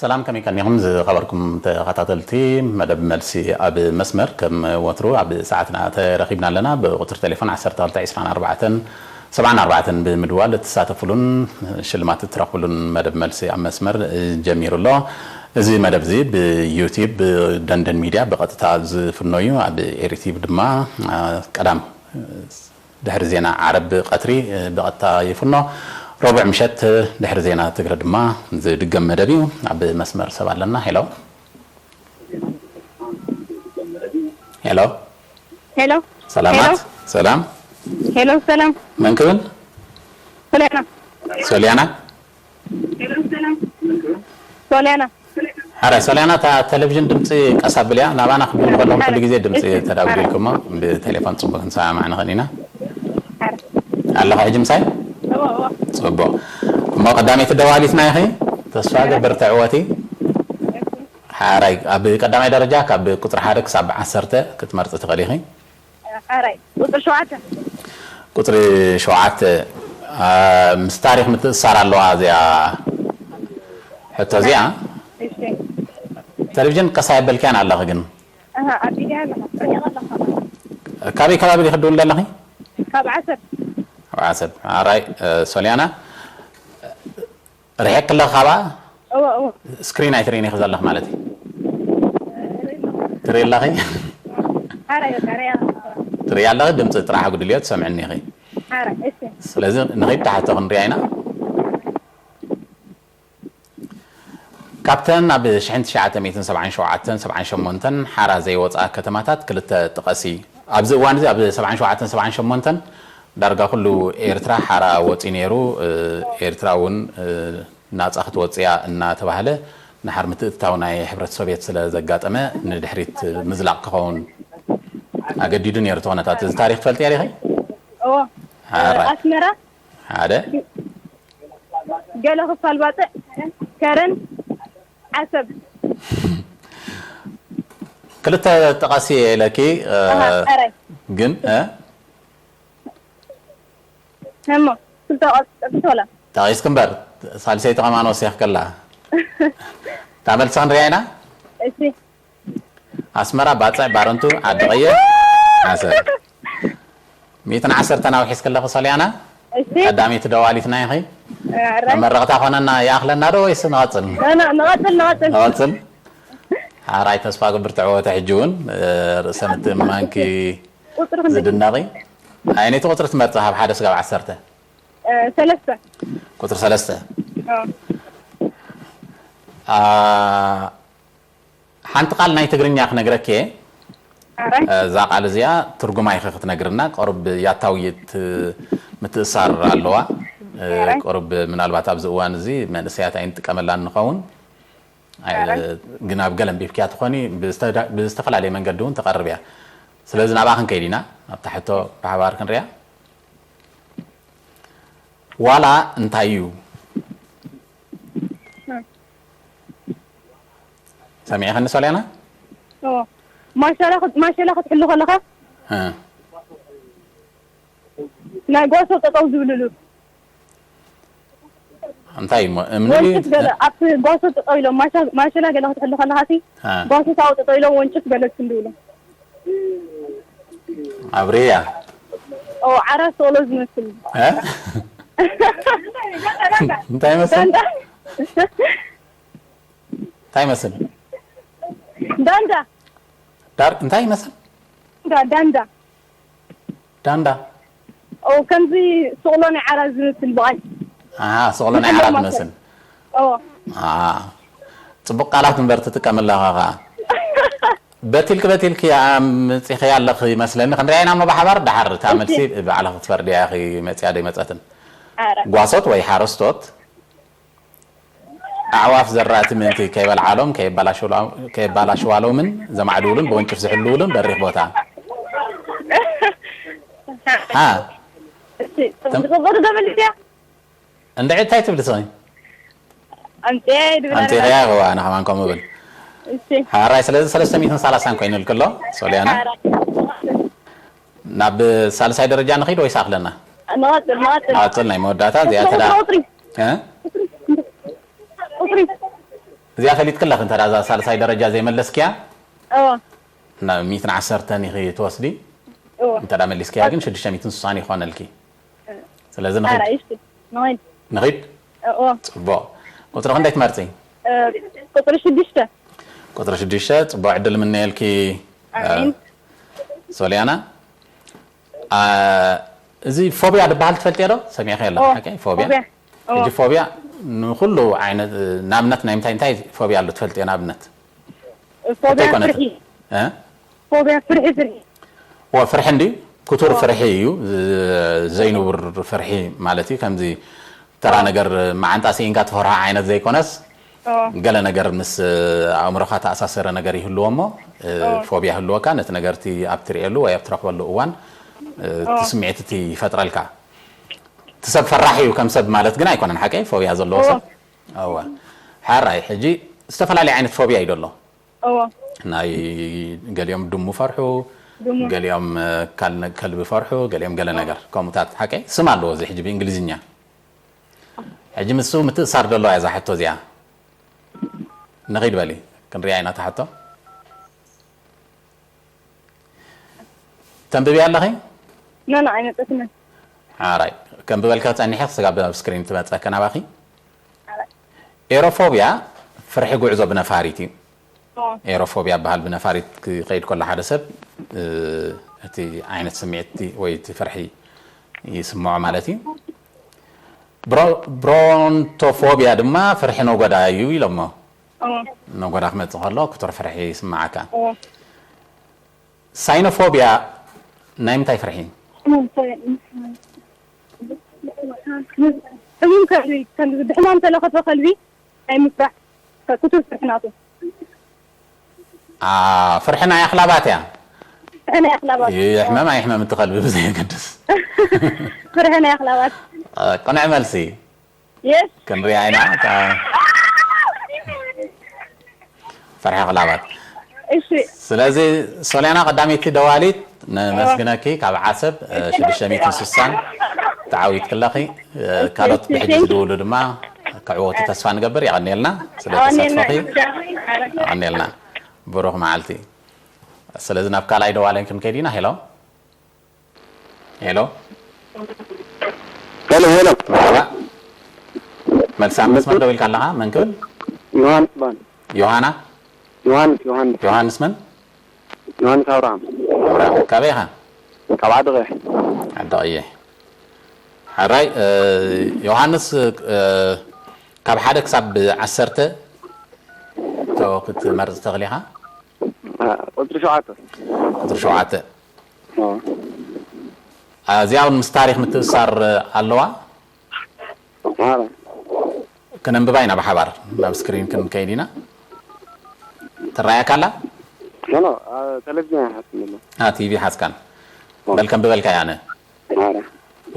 ሰላም፣ ከመይ ቀኒኹም ዝኸበርኩም ተኸታተልቲ መደብ መልሲ ኣብ መስመር? ከም ወትሩ ኣብ ሰዓትና ተረኺብና ኣለና። ብቁጽሪ ቴሌፎን ዓሰርተ ክልተ ዕስራን ኣርባዕተን ሰብዓን ኣርባዕተን ብምድዋል እትሳተፉሉን ሽልማት እትረኽቡሉን መደብ መልሲ ኣብ መስመር ጀሚሩ ኣሎ። እዚ መደብ እዚ ብዩቲዩብ ብደንደን ሚድያ ብቐጥታ ዝፍኖ እዩ። ኣብ ኤሪቲዩብ ድማ፣ አ፣ ቀዳም ድሕሪ ዜና ዓረብ ቀትሪ፣ እ፣ ብቐጥታ ይፍኖ። ረቡዕ ምሸት፣ እ፣ ድሕሪ ዜና ትግረ ድማ ዝድገም መደብ እዩ። ኣብ መስመር ሰብ ኣለና። ሄሎ። ሄሎ። ሄሎ። ሰላማት። ሄሎ። ሰላም። ሄሎ፣ ሰላም። መን ክብል? ሶሊያና። ሶሊያና። ሶሊያና። ሓራይ ሶሊያና፣ እታ ቴሌቪዥን ድምፂ ቀስ ኣብልያ። ናባና ክብሉ ከለኹም ኩሉ ግዜ ድምፂ ተዳጉዲልኩሞ፣ ብቴሌፎን ፅቡቅ ክንሰማማዕ ንኽእል ኢና። ሓራይ። ኣለኻ ሕጂ ምሳይ? እዎ፣ እዎ። ፅቡቅ። እሞ ቀዳመይቲ ደዋሊትና ኢኺ፣ ተስፋ ገብር ትዕወቲ። ሓራይ፣ ኣብ ቀዳማይ ደረጃ ካብ ቁፅሪ ሓደ ክሳብ ዓሰርተ ክትመርፂ ትኽእሊ ኢኺ። ሓራይ፣ ቁፅሪ ሸውዓተ። ቁፅሪ ሸውዓተ፣ አ፣ ምስ ታሪኽ ምትእስሳር ኣለዋ እዚኣ ሕቶ እዚኣ። እሺ። ቴሌቪዥን ቀስ ኣየበልክያን ኣለኺ ግን። ኣሃ፣ ኣቢለያ ኣለኻ። ካበይ ከባቢ ዲኺ ትድውሊ ዘለኺ? ካብ ዓሰብ። ካብ ዓሰብ። ኣራይ፣ እ፣ ሶልያና፣ ርሒቕ ኣለኺ ካብኣ? እወ፣ እወ። ስክሪን ኣይትርእይን ኢኺ ዘለኺ ማለት እዩ። ትርኢ ኣለኺ? ሓራይ፣ በቃ፣ ርኣ። ትርኢ ኣለኺ፣ ድምፂ ጥራሕ ኣጉድልዮ፣ ትሰምዕኒ ኢኺ። ሓራይ፣ እሺ። ስለዚ ንኺድ ትሓቶ ክንሪኣ ኢና። ካብተን ኣብ ሽሕን ትሽዓተ ሚእትን ሰብዓን ሸውዓተን ሰብዓን ሸሞንተን ሓራ ዘይወፅኣ ከተማታት ክልተ ጥቐሲ። ኣብዚ እዋን እዚ ኣብ ሰብዓን ሸውዓተን ሰብዓን ሸሞንተን ዳርጋ ኩሉ ኤርትራ ሓራ ወፂኡ ነይሩ። እ፣ ኤርትራ እውን፣ እ፣ ናጻ ክትወፅእ እያ እናተባህለ ንሓር ምትእትታው ናይ ሕብረት ሶቪየት ስለ ዘጋጠመ ንድሕሪት ምዝላቕ ክኸውን ኣገዲዱ ነይሩ እቲ ኩነታት። እዚ ታሪኽ ትፈልጥያ ዲኺ? እዎ። ሓራይ። ኣስመራ። ሓደ። ገለ ክፋል ባጽዕ፣ ከረን፣ ዓሰብ። ክልተ ጥቐሲ ኢለኪ፣ እ፣ ኣሃ፣ ኣራይ። ግን፣ እ? እሞ፣ ክልተ ጥቐሲ ወላ? ጠቒስኪ እምበር፣ ሳልሰይቲ ከማን ወሲኽክላ። እታ መልሲ ክንሪኣ ኢና? እሺ። ኣስመራ፣ ባጽዕ፣ ባረንቱ፣ ዓዲ ቀይሕ፣ ዓሰብ። ሚእትን ዓሰርተን ኣውሒስኪ ኣለኺ ሶልያና። እሺ። ቀዳመይቲ ደዋሊትና ኢኺ። ኣረ። መመረቕታ ኮነና ይኣኽለና ዶ ወይስ ንቐጽል? ኖ፣ ኖ፣ ንቐጽል፣ ንቐጽል። ንቐጽል። ሓራይ ተስፋ ገብር ተዕወተ ሕጂ እውን፣ እ፣ ርእሰ ምትእምማንኪ ቁጽሪ ክንደይ? ዝድነቕ እዩ። ኣየነይቲ ቁጽሪ ትመርጺ ካብ ሓደ ስጋብ ዓሰርተ? እ፣ ሰለስተ። ቁጽሪ ሰለስተ። ኣዎ። ኣ፣ ሓንቲ ቃል ናይ ትግርኛ ክነግረኪ እየ። ኣራይ። እዛ ቃል እዚኣ ትርጉማ ኢኺ ክትነግርና፣ ቁሩብ ያታውይት ምትእሳር ኣለዋ። ኣራይ። ቁሩብ ምናልባት ኣብዚ እዋን እዚ መንእሰያት ኣይንጥቀመላን ንኸውን። ኣይ፣ ኣራይ። ግን ኣብ ገለ ኣንቢብክያ ትኾኒ፣ ብዝተዳ-፣ ብዝተፈላለየ መንገዲ እውን ትቐርብ እያ። ስለዚ ናብኣ ክንከይድ ኢና፣ ኣብታ ሕቶ ብሓባር ክንሪኣ። ዋላ እንታይ እዩ? ሰሚዕኽኒ ሶልያና? ኦ፣ ማሸላ ክት-፣ ማሸላ ክትሕሉ ከለኻ እ። ናይ ጓሶ ጠጠው ዝብልሉ። እንታይ እሞ፣ እምኒ ድዩ? ወንጭፍ ገለ፣ ኣብቲ ጓሶ ጠጠው ኢሎም፣ ማሸ-፣ ማሸላ ገለ ክትሕሉ ከለኻ ሲ፣ እ። ጓሶ ሳው ጠጠው ኢሎም ወንጭፍ ገለ ትንድብሉ። ኣብርያ። ኦ፣ ዓራት ሶሎ ዝመስል። እ? እንታይ ይመስል? ዳንዳ። እንታይ ይመስል? ዳንዳ። ዳር-፣ እንታይ ይመስል? ዳንዳ፣ ዳንዳ። ዳንዳ። ኦ፣ ከምዚ ሱቕሎ ናይ ዓራት ዝመስል ብቐይ። ኣሃ፣ ሱቕሎ ናይ ዓራት ዝመስል። ኦ። ኣሃ። ጽቡቕ ቃላት እምበር ትጥቀም ኣለኻ ኸኣ። በቲልኪ በቲልኪ ኣምጺኺ ኣለኺ ይመስለኒ። ክንሪኣ ኢና እሞ ብሓባር፣ ደሓር እታ እሺ። መልሲ ባዕልኺ ክትፈርድያ ኢኺ፣ መጽያ ዶ ኣይመጸትን። ኣረ። ጓሶት ወይ ሓረስቶት ኣዕዋፍ ዘራእቲ ምእንቲ ከይበልዓሎም፣ ከየባላሽዋሎ-፣ ከየባላሽዋሎምን ዘማዕድውሉን ብቕንጭፍ ዝሕልውሉን በሪኽ ቦታ። ሃ? እሺ፣ ተም-፣ ጽቡቕ ዶ መሊስያ? እንድዒ እንታይ ትብሊ ስኺ? ኣምጽኤ ድብል ኣምጽኤ ኣለና። ኸያ፣ እዋ፣ ኣነ ከማን ከምኡ እብል። እሺ። ሓራይ፣ ስለዚ ሰለስተ ሚእትን ሰላሳን ኮይኑልኪ ኣሎ፣ ሶልያና። ሓራይ። ናብ ሳልሳይ ደረጃ ንኺድ ወይስ ኣኽለና? ንቐጽል፣ ንቐጽል። ንቐጽል፣ ናይ መወዳእታ እዚኣ ቁጽሪ፣ ተዳ-፣ ቁጽሪ። እ? ቁጽሪ። እዚኣ ፈሊጥክላ እንተ ደኣ እዛ ሳልሳይ ደረጃ ዘይመለስክያ እዎ ናብ ሚእትን ዓሰርተን ኢኺ ትወስዲ። እዎ እንተ ደኣ መሊስክያ ግን ሽዱሽተ ሚእትን ስሳን ይኾነልኪ። ስለዚ ንኺድ ሓራይ እሺ ንኸይድ ንኺድ እዎ ጽቡቕ። ቁጽሪ ክንደይ ትመርጺ? እ፣ ቁጽሪ ሽዱሽተ ቁጽሪ ሽዱሽተ ጽቡቕ ዕድል ምነየልኪ። ኣሜን። ሶልያና፣ አ፣ እዚ ፎብያ ዝበሃል ትፈልጥዮ ዶ? ሰሚዕክዮ ኣለኺ ኦ፣ ሓቀይ? ፎብያ። ፎብያ። ኦ። ሕጂ ፎብያ ንኹሉ ዓይነት፣ ንኣብነት ናይ ምንታይ እንታይ ፎብያ ኣሎ ትፈልጥዮ ንኣብነት? ፎብያ እንተይኮነ ፍርሒ እ? ፎብያ ፍርሒ ፍርሒ ወ ፍርሒ እንዲ ክቱር ፍርሒ እዩ። ዝ-፣ ዘይንቡር ፍርሒ ማለት እዩ። ከምዚ ተራ ነገር መዓንጣ ስኢንካ ትፈርሖ ዓይነት ዘይኮነስ ኦ። ገለ ነገር ምስ ኣእምሮኻ ተኣሳሰረ ነገር ይህልዎ እሞ፣ እ፣ ኦ። ፎብያ ህልወካ ነቲ ነገርቲ ኣብ ትርእየሉ ወይ ኣብ ትረኽበሉ እዋን፣ እ፣ እቲ ኦ። ስምዒት እቲ ይፈጥረልካ። እቲ ሰብ ፈራሕ እዩ ከም ሰብ ማለት ግን ኣይኮነን ሓቀይ ፎብያ ዘለዎ ኦ። ሰብ። እወ። ሓራይ ሕጂ ዝተፈላለየ ዓይነት ፎብያ እዩ ዘሎ። እዎ ናይ ገሊኦም ድሙ ፈርሑ፣ ድሙ። ገሊኦም፣ እ፣ ካል-፣ ከልቢ ፈርሑ፣ ገሊኦም ገለ ነገር ከምኡታት ሓቀይ ስም ኣለዎ እዚ ሕጂ ብእንግሊዝኛ። ሕጂ ምስ ምትእሳር ደለዋ እያ እዛ ሕቶ እዚኣ። ንኺድ በሊ ክንሪኣ ኢና እታ ሕቶ። ተንብቢ ኣለኺ? ኖ ኖ ኣይመጸትንን ሓራይ ከንብበልካ ጸኒሐ ክስጋብ ኣብ ስክሪን ትመጸከ ናባኺ። ኤሮፎብያ ፍርሒ ጉዕዞ ብነፋሪት እዩ። ኦ። ኤሮፎብያ በሃል ብነፋሪት ክኸይድ ከሎ ሓደ ሰብ፣ እ፣ እቲ ዓይነት ስምዒት ወይ እቲ ፍርሒ ይስምዖ ማለት እዩ። ብሮ-፣ ብሮንቶፎብያ ድማ ፍርሒ ነጎዳ እዩ ኢሎሞ። ኦ። ነጎዳ ክመጽእ ከሎ ክቱር ፍርሒ ይስምዓካ። ኦ። ሳይኖፎብያ ናይ ምንታይ ፍርሒ? ሕሙም ከልቢ ከም ብሕማም ተለኸፈ ከልቢ ናይ ምፍራሕ ክቱር ፍርሒ ናቱ አ፣ ፍርሒ ናይ ኣኽላባት እያ። ፍርሒ ናይ ኣኽላባት ይሕመም ኣይሕመም እቲ ከልቢ ብዘየገድስ። ፍርሒ ናይ ኣኽላባት አ፣ ቅኑዕ መልሲ። የስ ክንሪኣ ኢና። እታ ፍርሒ ኣኽላባት። እሺ ስለዚ ሶልያና ቀዳመይቲ ደዋሊት ነመስግነኪ ካብ ዓሰብ፣ እ፣ ሽዱሽተ ሚእትን ስሳን ተዓዊትክለኺ። እ፣ ካልኦት ብሕጂ ዝድውሉ ድማ ክዕወቱ ተስፋ ንገብር። የቐንየልና ስለ ተሳትፎኺ። የቐንየልና። ብሩኽ መዓልቲ። ስለዚ ናብ ካልኣይ ደዋሊ ክንከይድ ኢና። ሄሎ። ሄሎ። ሄሎ፣ ሄሎ። መርሓባ። መልሳ መስመር ደው ኢልካ ኣለኻ? መን ክብል? ዮሃንስ ባን። ዮሃና? ዮሃንስ፣ ዮሃንስ። ዮሃንስ መን? ዮሃንስ ኣብርሃም። ኣብርሃም። ካበይ ኢኻ? ካብ ዓዲ ቀይሕ። ዓዲ ቀይሕ። ሕራይ፣ እ፣ ዮሃንስ፣ እ፣ ካብ ሓደ ክሳብ ዓሰርተ እቶ ክትመርጽ ትኽእል ኢኻ? አ፣ ቁጽሪ ሸውዓተ። ቁጽሪ ሸውዓተ። ኦ። እዚኣ እውን ምስ ታሪኽ ምትእሳር ኣለዋ። ማራ። ክነንብባ ኢና ብሓባር ናብ ስክሪን ክንከይድ ኢና። ትረኣየካ ኣላ? ኖ፣ ኖ፣ አ፣ ቴሌቪዥን ኣይሓትም ኣሎ። አ፣ ቲቪ ሓዝካን። በል ከንብበልካ እየ ኣነ። ማራ።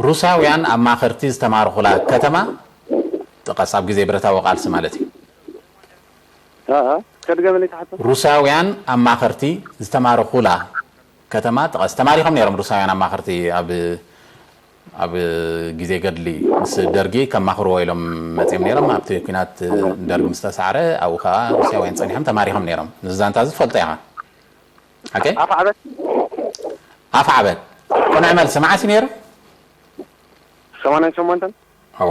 ሩስያውያን ኣማኸርቲ ዝተማረኹላ ከተማ ጥቀስ፣ ኣብ ግዜ ብረታዊ ቃልሲ ማለት እዩ። አ፣ አ፣ ከድገመለይ ትሓቶ? ሩስያውያን ኣማኸርቲ ዝተማረኹላ ከተማ ጥቀስ። ተማሪኾም ነይሮም ሩስያውያን ኣማኸርቲ ኣብ፣ ኣብ ግዜ ገድሊ ምስ ደርጊ ከማኽርዎ ኢሎም መጺኦም ነይሮም። ኣብቲ ኲናት ደርጊ ምስ ተሳዕረ ኣብኡ ከኣ ሩስያውያን ጸኒሖም ተማሪኾም ነይሮም። እዚ ዛንታ እዚ ትፈልጦ ኢኻ። ኦኬ? ኣፍ ዓበት? ኣፍ ዓበት። ቅኑዕ መልሲ መዓስ እዩ ነይሩ? ሰማንያን ሸሞንተን? ኦ፣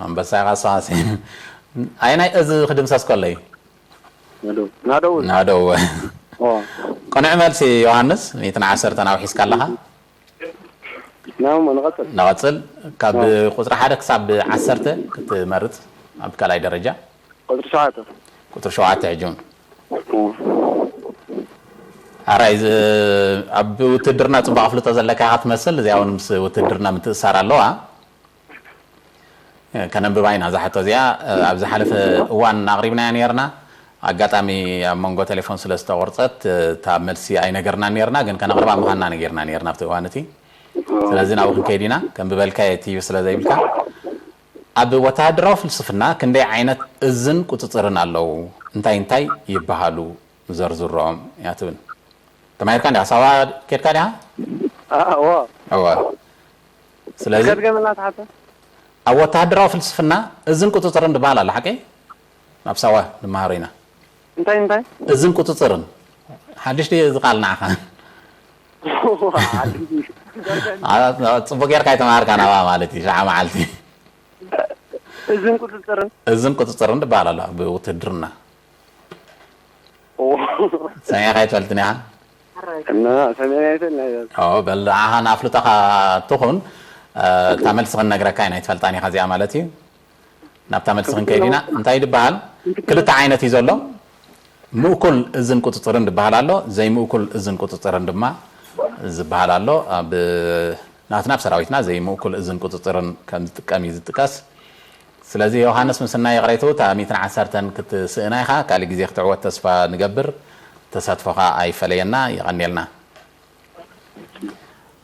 ኣንበሳ ኢኻ ሰዋሲ። ኣየናይ እዚ ክድምሰስ ከሎ እዩ? ናደው። ናደው። ናደው። ኦ። ቅኑዕ መልሲ ዮሃንስ፣ ሚእትን ዓሰርተን ኣውሒስካ ኣለኻ። ናው፣ ንቐጽል። ንቐጽል። ካብ ቁጽሪ ሓደ ክሳብ ዓሰርተ ክትመርጽ ኣብ ካልኣይ ደረጃ። ቁጽሪ ሸውዓተ። ቁጽሪ ሸውዓተ ሕጂ እውን። ኦ። ኣራይ፣ ዝ-፣ ኣብ ውትድርና ጽቡቕ ኣፍልጦ ዘለካ ኢኻ ትመስል። እዚኣ እውን ምስ ውትድርና ምትእሳር ኣለዋ። ከነንብባ ኢና እዛ ሕቶ እዚኣ። ኣብ ዝሓለፈ እዋን ኣቕሪብናያ ነይርና። ኣጋጣሚ ኣብ መንጎ ቴሌፎን ስለ ዝተቖርጸት፣ እታ መልሲ ኣይነገርናን ነይርና፣ ግን ከነቕርባ ምዃንና ነጊርና ነይርና ኣብቲ እዋን እቲ። ስለዚ ናብኡ ክንከይድ ኢና። ከንብበልካ እየ፣ ቲቪ ስለ ዘይብልካ። ኣብ ወተሃደራዊ ፍልስፍና ክንደይ ዓይነት እዝን ቁጽጽርን ኣለዉ? እንታይ እንታይ ይበሃሉ? ዘርዝሮም እያ ትብል። ተማሂርካ እንዲኻ? ሳዋ ኬድካ ዲኻ? አ፣ እዎ። እወ። ስለዚ ከድገመልና ትሓቶ? ኣብ ወተሃደራዊ ፍልስፍና እዝን ቁጽጽርን ዝበሃል ኣሎ፣ ሓቀይ? ኣብ ሳዋ ንመሃሮ ኢና። እንታይ እንታይ? እዝን ቁፅፅርን ሓድሽ ድዩ እዚ ቃል ንዓኻ? ጽቡቅ ጌርካ ኣይተማሃርካን ኣብኣ ማለት እዩ። ሸዓ መዓልቲ እዝን ቁፅፅርን እዝን ቁፅፅርን ትበሃል ኣሎ ብውትድርና። ሰሚዕካ ኣይትፈልጥን ኢኻ? እና ሰሚዐ ኣይፈልጥን። በል ንዓኻ ንኣፍልጦኻ ትኹን። እታ መልሲ ክንነግረካ ኢና ኣይትፈልጣን ኢኻ እዚኣ ማለት እዩ። ናብታ መልሲ ክንከይድ ኢና። እንታይ ይበሃል? ክልተ ዓይነት እዩ ዘሎ። ምእኩል እዝን ቁፅፅርን ዝበሃል ኣሎ፣ ዘይምእኩል እዝን ቁፅፅርን ድማ ዝበሃል ኣሎ። ኣብ ናትና ኣብ ሰራዊትና ዘይምእኩል እዝን ቁፅፅርን ከም ዝጥቀም እዩ ዝጥቀስ። ስለዚ ዮሃንስ ምስናይ ይቕሬቱ እታ ሚእትን ዓሰርተን ክትስእና ኢኻ። ካልእ ግዜ ክትዕወት ተስፋ ንገብር። ተሳትፎኻ ኣይፈለየና። የቐንየልና።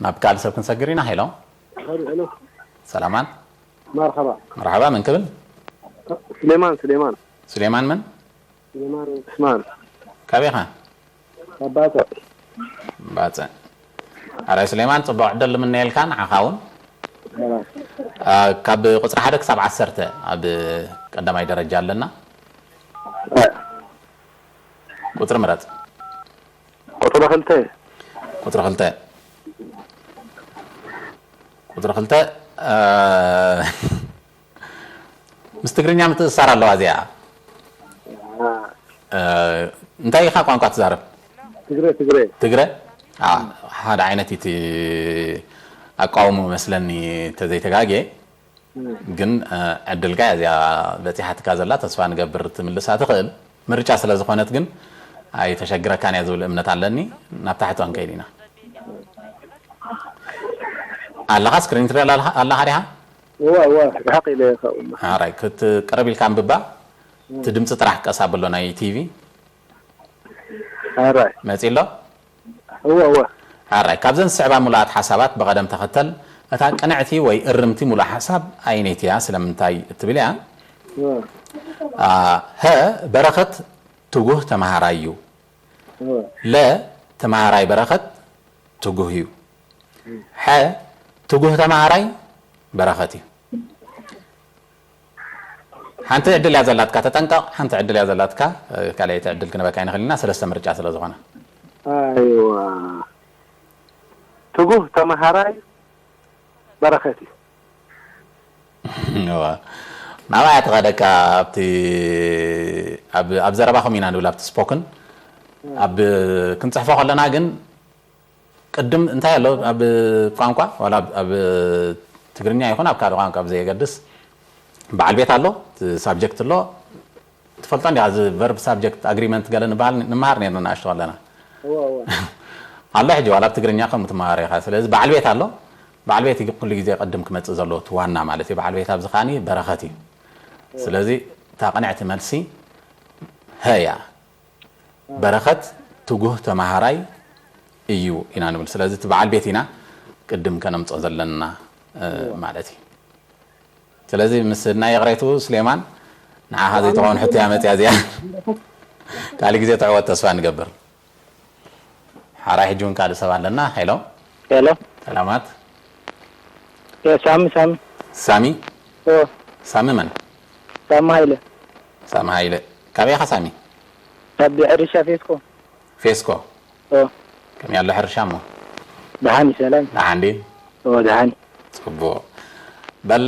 ናብ ካልእ ሰብ ክንሰግር ኢና። ሄሎ ሰላማን መርሓባ። መርሓባ፣ መን ክብል? ስሌማን ስሌማን ሱሌማን መን? ስሌማን ዑስማን ካበይ ኢኻ? ኣባተ ባጽዕ። ኣራይ ስሌማን፣ ጽቡቕ ዕድል ንምነየልካ ንዓኻ እውን። አ፣ ካብ ቁጽሪ ሓደ ክሳብ ዓሰርተ ኣብ ቀዳማይ ደረጃ ኣለና። ቁጽሪ ምረጽ። ቁጽሪ ክልተ ቁጽሪ ክልተ ቁጽሪ ክልተ አ፣ ምስ ትግርኛ ምትእስሳር ኣለዋ እዚኣ። አ፣ እንታይ ኢኻ ቋንቋ ትዛረብ? ትግረ ትግረ ትግረ? አ፣ ሓደ ዓይነት እቲ ኣቃውሞ መስለኒ ተዘይተጋጌ። ግን አ፣ ዕድልካ እያ እዚኣ በጺሓትካ ዘላ። ተስፋ ንገብር ትምልሳ ትኽእል። ምርጫ ስለ ዝኾነት ግን ኣይተሸግረካን እያ ዝብል እምነት ኣለኒ። ናብ ታሕቲ ክንከይድ ኢና። ኣለኻ ስክሪን ትሪኦ ኣለኻ ኣለኻ ዲኻ? እዋ እዋ ርሓቕ ኢለ ይኸውን ኣራይ ክትቅርብ ኢልካ ኣንብባ። እቲ ድምፂ ጥራሕ ቀስ ኣብሎ ናይ ቲቪ ኣራይ መፂ ኣሎ። እዋ እዋ ኣራይ ካብዘን ዝስዕባ ሙሉኣት ሓሳባት ብቐደም ተኸተል እታ ቅንዕቲ ወይ እርምቲ ሙሉእ ሓሳብ ኣይነይቲ እያ? ስለምንታይ እትብል እያ? እዋ አ፣ ሀ በረኸት ትጉህ ተምሃራይ እዩ። እዋ ለ ተምሃራይ በረኸት ትጉህ እዩ። ሐ ትጉህ ተምሃራይ በረኸት እዩ። ሓንቲ ዕድል እያ ዘላትካ፣ ተጠንቀቕ። ሓንቲ ዕድል እያ ዘላትካ። ካልኣይቲ ዕድል ክንበካ ኣይንኽእል ኢና፣ ሰለስተ ምርጫ ስለ ዝኾነ። ኣይዋ ትጉህ ተምሃራይ በረኸት እዩ። እዋ። ናብኣ እያ ትኸደካ። ኣብቲ ኣብ ኣብ ዘረባኹም ኢና ንብል ኣብቲ ስፖክን ኣብ ክንጽሕፎ ከለና ግን ቅድም እንታይ ኣሎ ኣብ ቋንቋ ዋላ ኣብ ትግርኛ ይኹን ኣብ ካልእ ቋንቋ ብዘየገድስ በዓል ቤት ኣሎ፣ ሳብጀክት ኣሎ። ትፈልጦ እንዲኻ እዚ ቨርብ ሳብጀክት ኣግሪመንት ገለ ንበሃል ንምሃር ነርና ንኣሽቶ ኣለና። ኣሎ ሕጂ ዋላ ኣብ ትግርኛ ከም ትመሃር ኢኻ። ስለዚ በዓል ቤት ኣሎ። በዓል ቤት እዩ ኩሉ ግዜ ቅድም ክመጽእ ዘለዎ እቲ ዋና ማለት እዩ። በዓል ቤት ኣብዚ ከዓኒ በረኸት እዩ። ስለዚ እታ ቅንዕቲ መልሲ ሀያ በረኸት ትጉህ ተምሃራይ እዩ ኢና ንብል። ስለዚ እቲ በዓል ቤት ኢና ቅድም ከነምፅኦ ዘለና ማለት እዩ። ስለዚ ምስ ናይ ይቕሬቱ ስሌማን ንዓኻ ዘይትኸውን ሕቶ እያ መፅያ እዚኣ። ካልእ ግዜ ትዕወት ተስፋ ንገብር። ሓራይ ሕጂ እውን ካልእ ሰብ ኣለና። ሄሎ ሄሎ ሰላማት። ሳሚ ሳሚ ሳሚ ኦ ሳሚ መን? ሳሚ ሃይለ ሳሚ ሃይለ። ካበይ ኢኻ ሳሚ? ካብ ሕርሻ ፌስኮ ፌስኮ። ኦ ከመይ ኣሎ ሕርሻ እሞ? ደሓን እዩ ሰላም ደሓን ድዩ? ኦ ደሓን ጽቡቕ። በል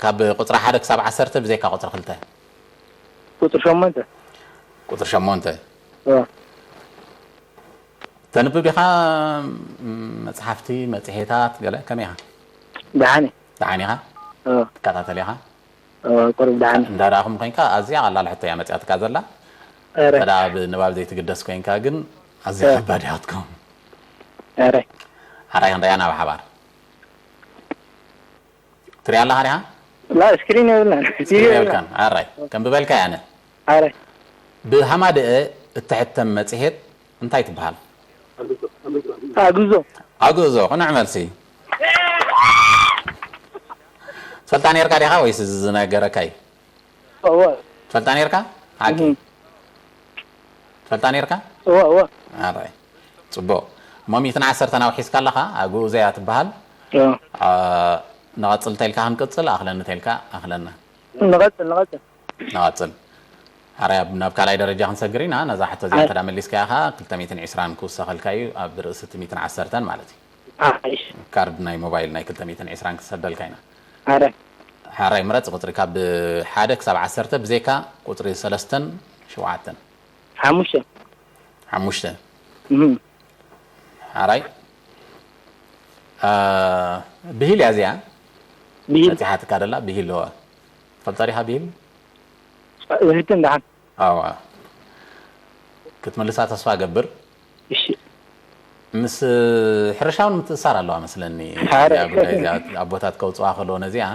ካብ ቁጽሪ ሓደ ክሳብ ዓሰርተ ብዘይካ ቁጽሪ ክልተ። ቁፅሪ ሸሞንተ ቁጽሪ ሸሞንተ። ኦ ተንብብ ዲኻ? መጽሓፍቲ፣ መጽሔታት ገለ ከመይ ኢኻ? ደሓን እዩ ደሓን ኢኻ? ኦ ትከታተል ኢኻ? ኦ ቁሩብ ደሓን እዩ እንዳረኣኹም ኮይንካ ኣዝያ ቀላል ሕቶ እያ መጽያትካ ዘላ። ኧረ እንተ ደኣ ብንባብ ዘይትግደስ ኮይንካ ግን ኣዝያ እ። ከባድ እያ ክትከውን። ኧረ ሓራይ ክንደያ ናብ ሓባር ትሪኣ ኣለኻ ዲኻ? ላ ስክሪን የብልናን ስክሪን የብልካን። ኣራይ ከንብበልካ እየ ኣነ። ኧረ ብሃማደኤ እትሕተም መጽሔት እንታይ ትበሃል? ኣግዞ ኣግዞ ቅኑዕ መልሲ። ትፈልጣ ነርካ ዲኻ ወይስ እዚ ዝነገረካ እዩ? እወ ትፈልጣ ነርካ? ሓቂ እህ። ትፈልጣ ነርካ? እወ እወ ኣራይ ጽቡቕ። እሞ ሚእትን ዓሰርተን ኣውሒስካ ኣለኻ። ኣግዞ እያ ትበሃል። እወ አ፣ ንቐጽል ተልካ ክንቅጽል ኣኽለኒ ተልካ ኣኽለና። ንቐጽል ንቐጽል ንቐጽል። ኣረ ናብ ካልኣይ ደረጃ ክንሰግር ኢና። ነዛ ሕቶ እዚኣ እንተ ደኣ መሊስካያ ኸኣ ክልተ ሚእትን ዕስራን ክውሰኸልካ እዩ፣ ኣብ ርእሲ እቲ ሚእትን ዓሰርተን ማለት እዩ። ኣሽ ካርድ ናይ ሞባይል ናይ ክልተ ሚእትን ዕስራን ክሰደልካ ኢና። ኣረ ሓራይ ምረጽ ቁጽሪ ካብ ሓደ ክሳብ ዓሰርተ ብዘይካ ቁጽሪ ሰለስተን ሸውዓተን። ሓሙሽተ ሓሙሽተ። እም። ሓራይ። አ፣ ብሂል እያ እዚኣ። ብሂል መጺሓትካ ደላ ብሂል ኣለዋ። ትፈልጣ ዲኻ ብሂል? እህትን ደሓን ኣዋ። ክትምልሳ ተስፋ እገብር። እሺ ምስ ሕርሻውን ምትእሳር ኣለዋ መስለኒ። ኣረ። እዚኣ ጉዳይ እዚኣ ኣቦታት ከውፅዋ ከለዎ ነዚኣ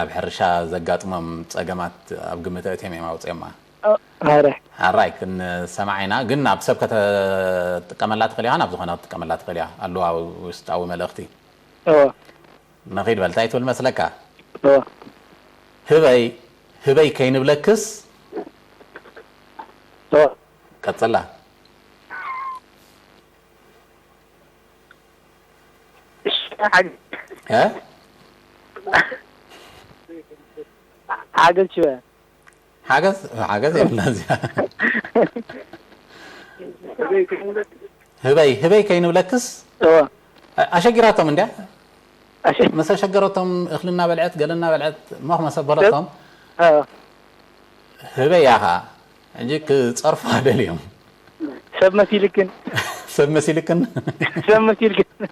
ኣብ ሕርሻ ዘጋጥሞም ፀገማት ኣብ ግምት ኣእትዮም እዮም ኣውፅዮማ። ኣረ ሓራይ ክንሰማዕ ኢና፣ ግን ኣብ ሰብ ከተጥቀመላ ትኽእል ኢኻ፣ ናብ ዝኾነ ክትጥቀመላ ትኽእል ኢኻ። ኣለዋ ውስጣዊ መልእኽቲ። እወ ንኺድ በል፣ እንታይ ትብል መስለካ? እወ ህበይ ህበይ ከይንብለክስ እወ ቀጽላ። ሓገ- እ? ሓገዝ ሽበ ሓገዝ ሓገዝ የብላ እዚኣ። ህበይ ህበይ ከይንብለክስ እወ ኣሸጊራቶም እንድያ። ኣሸ- ምስ ኣሸገረቶም እኽሊ እናበልዐት ገለ እናበልዐት ሞኽ መሰበለቶም እወ ህበይ እያ ኸዓ። ሕጂ ክጸርፉ ደልዮም ሰብ መሲልክን ሰብ መሲልክን ሰብ መሲልክን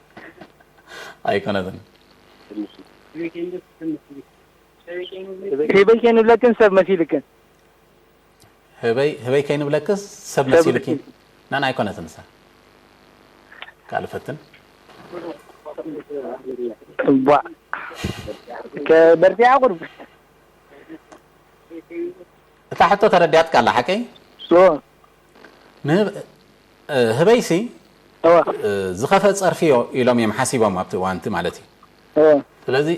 ኣይኮነትን። ህበይ ከይንብለክን ሰብ መሲልክን ህበይ ህበይ ከይንብለክስ ሰብ ሰብ መሲልኪ መሲል- ናና ኣይኮነትን እሳ ካልእ ፈትን ቧ ከበርቲዓ ቁርብ እታ ሕቶ ተረዲኣትካ ኣላ ሓቀይ ሶ ንህብ- እ፣ ህበይሲ እወ እ፣ ዝኸፈ ጸርፊዮ ኢሎም እዮም ሓሲቦም ኣብቲ እዋንቲ ማለት እዩ እወ ስለዚ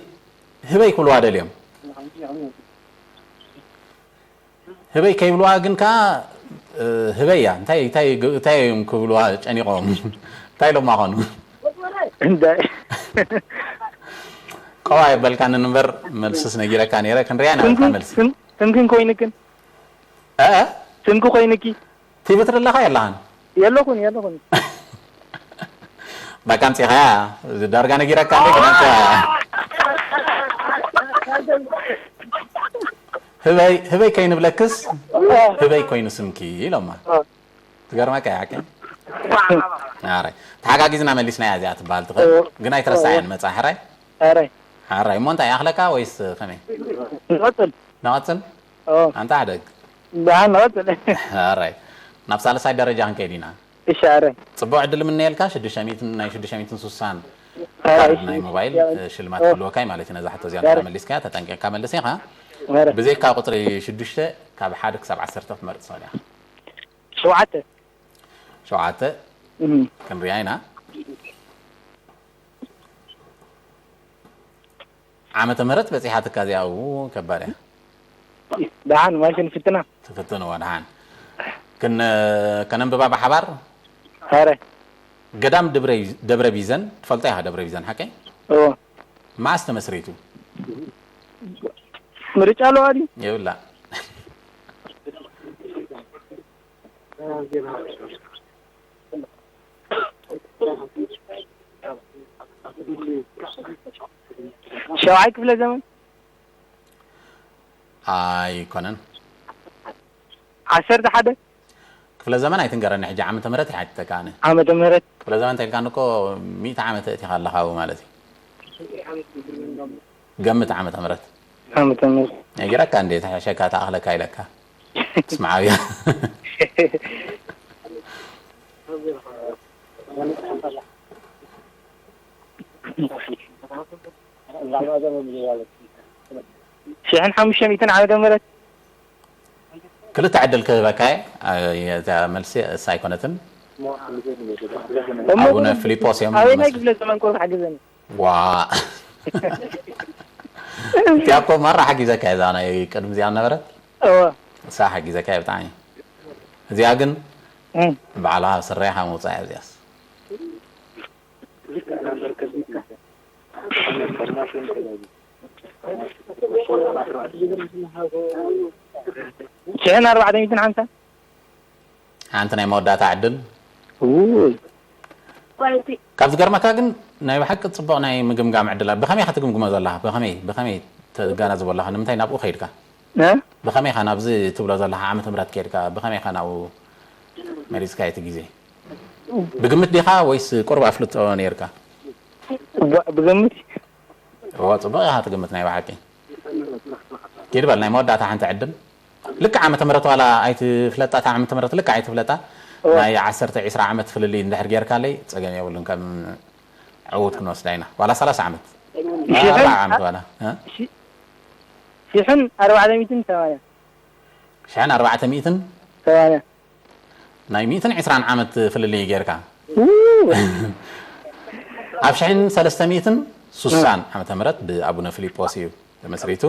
ህበይ ክብልዋ ደልዮም ህበይ ከይብልዋ ግን ከኣ እ፣ ህበይ እያ እንታይ እንታይ እንታይ እዮም ክብልዋ ጨኒቖም እንታይ ኢሎማ ኾኑ እንታይ ቆዋ የበልካንን እምበር መልስስ ነጊረካ ነይረ ክንሪያ ኢና እታ ስምክን መልሲ ስም- ስምክን ኮይንክን እ ስምኪ ኮይንኪ ቲቪ ትርኢ ኣለኻ የለኻን የለኹን የለኹን በቃ ኣምፂኻያ ዳርጋ ነጊረካ እንደ ግን ኣምፂኻያ ህበይ ህበይ ከይንብለክስ ህበይ ኮይኑ ስምኪ ኢሎማ ትገርመካ እያ ሓቂ ኣራይ ተሓጋጊዝና መሊስናያ እዚኣ ትበሃል ትኽእል ግን ኣይትረሳያን መፃ ሕራይ ኣረ ሕራይ እሞ እንታይ ይኣኽለካ ወይስ ከመይ ንቐፅል ንቐፅል ኦ ኣንታ ሕደግ ደሓን ንቐፅል ሕራይ ናብ ሳልሳይ ደረጃ ክንከይድ ኢና እሺ ኣረ ፅቡቅ ዕድል ምነየልካ ሽዱሽተ ሚእትን ናይ ሽዱሽተ ሚእትን ሱሳን ኣረ ካርድ እሺ ናይ ሞባይል ሽልማት ኦ። ክህልወካ እዩ ማለት እዩ ነዛ ሕቶ እዚኣ ኣረ መሊስካ ተጠንቂቕካ መልስ ኢኻ ኣረ ብዘይካ ቁፅሪ ሽዱሽተ ካብ ሓደ ክሳብ ዓሰርተ ክትመርፅ ትኽእል ኢኻ ሸውዓተ ሸውዓተ እም። ክንሪኣ ኢና ዓመተ ምህረት በፂሓትካ እዚኣ ው ከባድ እያ ደሓን ማሽን ፍትና ትፍትንዎ ደሓን ክን ከነንብባ ብሓባር ኣረ ገዳም ደብረ ደብረ ቢዘን ትፈልጦ ኢኻ ደብረ ቢዘን ሓቀይ ኦ መዓስ ተመስሪቱ ምርጫ ኣለዋ ድዩ የብላ ሸውዓይ ክፍለ ዘመን ኣይኮነን ዓሰርተ ሓደ ክፍለ ዘመን ኣይትንገረኒ ሕጂ ዓመተ ምህረት ይሓትተካ ኣነ ዓመተ ምህረት ክፍለ ዘመን ተልካ እኮ ሚእቲ ዓመት እቲኻ ኣለኻ ኣብኡ ማለት እዩ ገምት ዓመተ ምህረት ዓመተ ምህረት ነጊረካ እንዴ ተሐሸካ ተኣኽለካ ኢለካ ትስምዓብያ ሽሕን ሓሙሽተ ሚእትን ዓመተ ምህረት ክልተ ዕድል ክህበካ እየ እታ መልሲ እሳ ኣይኮነትን እሞ ኣቡነ ግን ፊሊጶስ እዮም ኣበይ ናይ ዝመስል። ክፍለ ዘመን ኮ ሓግዘኒ ዋ እቲኣ እኮ ማራ ሓጊዘካ እየ እዛ ናይ ቅድሚ እዚኣ ነበረት እወ እሳ ሓጊዘካ እየ ብጣዕሚ እዚኣ ግን እም። ባዕልኻ ስረኻ ምውፃእ እያ እዚኣስ ሽሕን ኣርባዕተ ሚእትን ሓምሳ። ሓንቲ ናይ መወዳእታ ዕድል። ውይ። ካብ ዝገርመካ ግን ናይ ብሓቂ ጽቡቕ ናይ ምግምጋም ዕድል ኣሎ። ብኸመይ ኢኻ ትግምግሞ ዘለኻ? ብኸመይ፣ ብኸመይ ተገናዝቦ ኣለኻ? ንምንታይ ናብኡ ከይድካ? እ? ብኸመይ ኢኻ ናብዚ ትብሎ ዘለኻ ዓመተ ምህረት ከይድካ? ብኸመይ ኢኻ ናብኡ መሪጽካ እቲ ግዜ? ብግምት ዲኻ ወይስ ቁሩብ ኣፍልጦ ነይርካ? ብ-፣ ብግምት። እዎ፣ ጽቡቕ ኢኻ ትግምት ናይ ብሓቂ። ኪድ በል፣ ናይ መወዳእታ ሓንቲ ዕድል። ልክዕ ዓመተ ምህረት ዋላ ኣይትፍለጣ፣ እታ ዓመተ ምህረት ልክዕ ኣይትፍለጣ። እዎ። ናይ ዓሰርተ ዒስራ ዓመት ፍልልይ እንድሕር ጌርካለይ፣ ጸገም የብሉን፣ ከም ዕዉት ክንወስዳ ኢና። ዋላ ሰላሳ ዓመት። ሽሕን ኣርባዓ ዓመት ዋላ፣ እ? ሺ-፣ ሽሕን ኣርባዕተ ሚእትን ሰማንያ። ሽሕን ኣርባዕተ ሚእትን? ሰማንያ። ናይ ሚእትን ዕስራን ዓመት ፍልልይ ጌርካ። ው! ኣብ ሽሕን ሰለስተ ሚእትን ሱሳን ዓመተ ምህረት ብኣቡነ ፊሊጶስ እዩ ተመስሪቱ።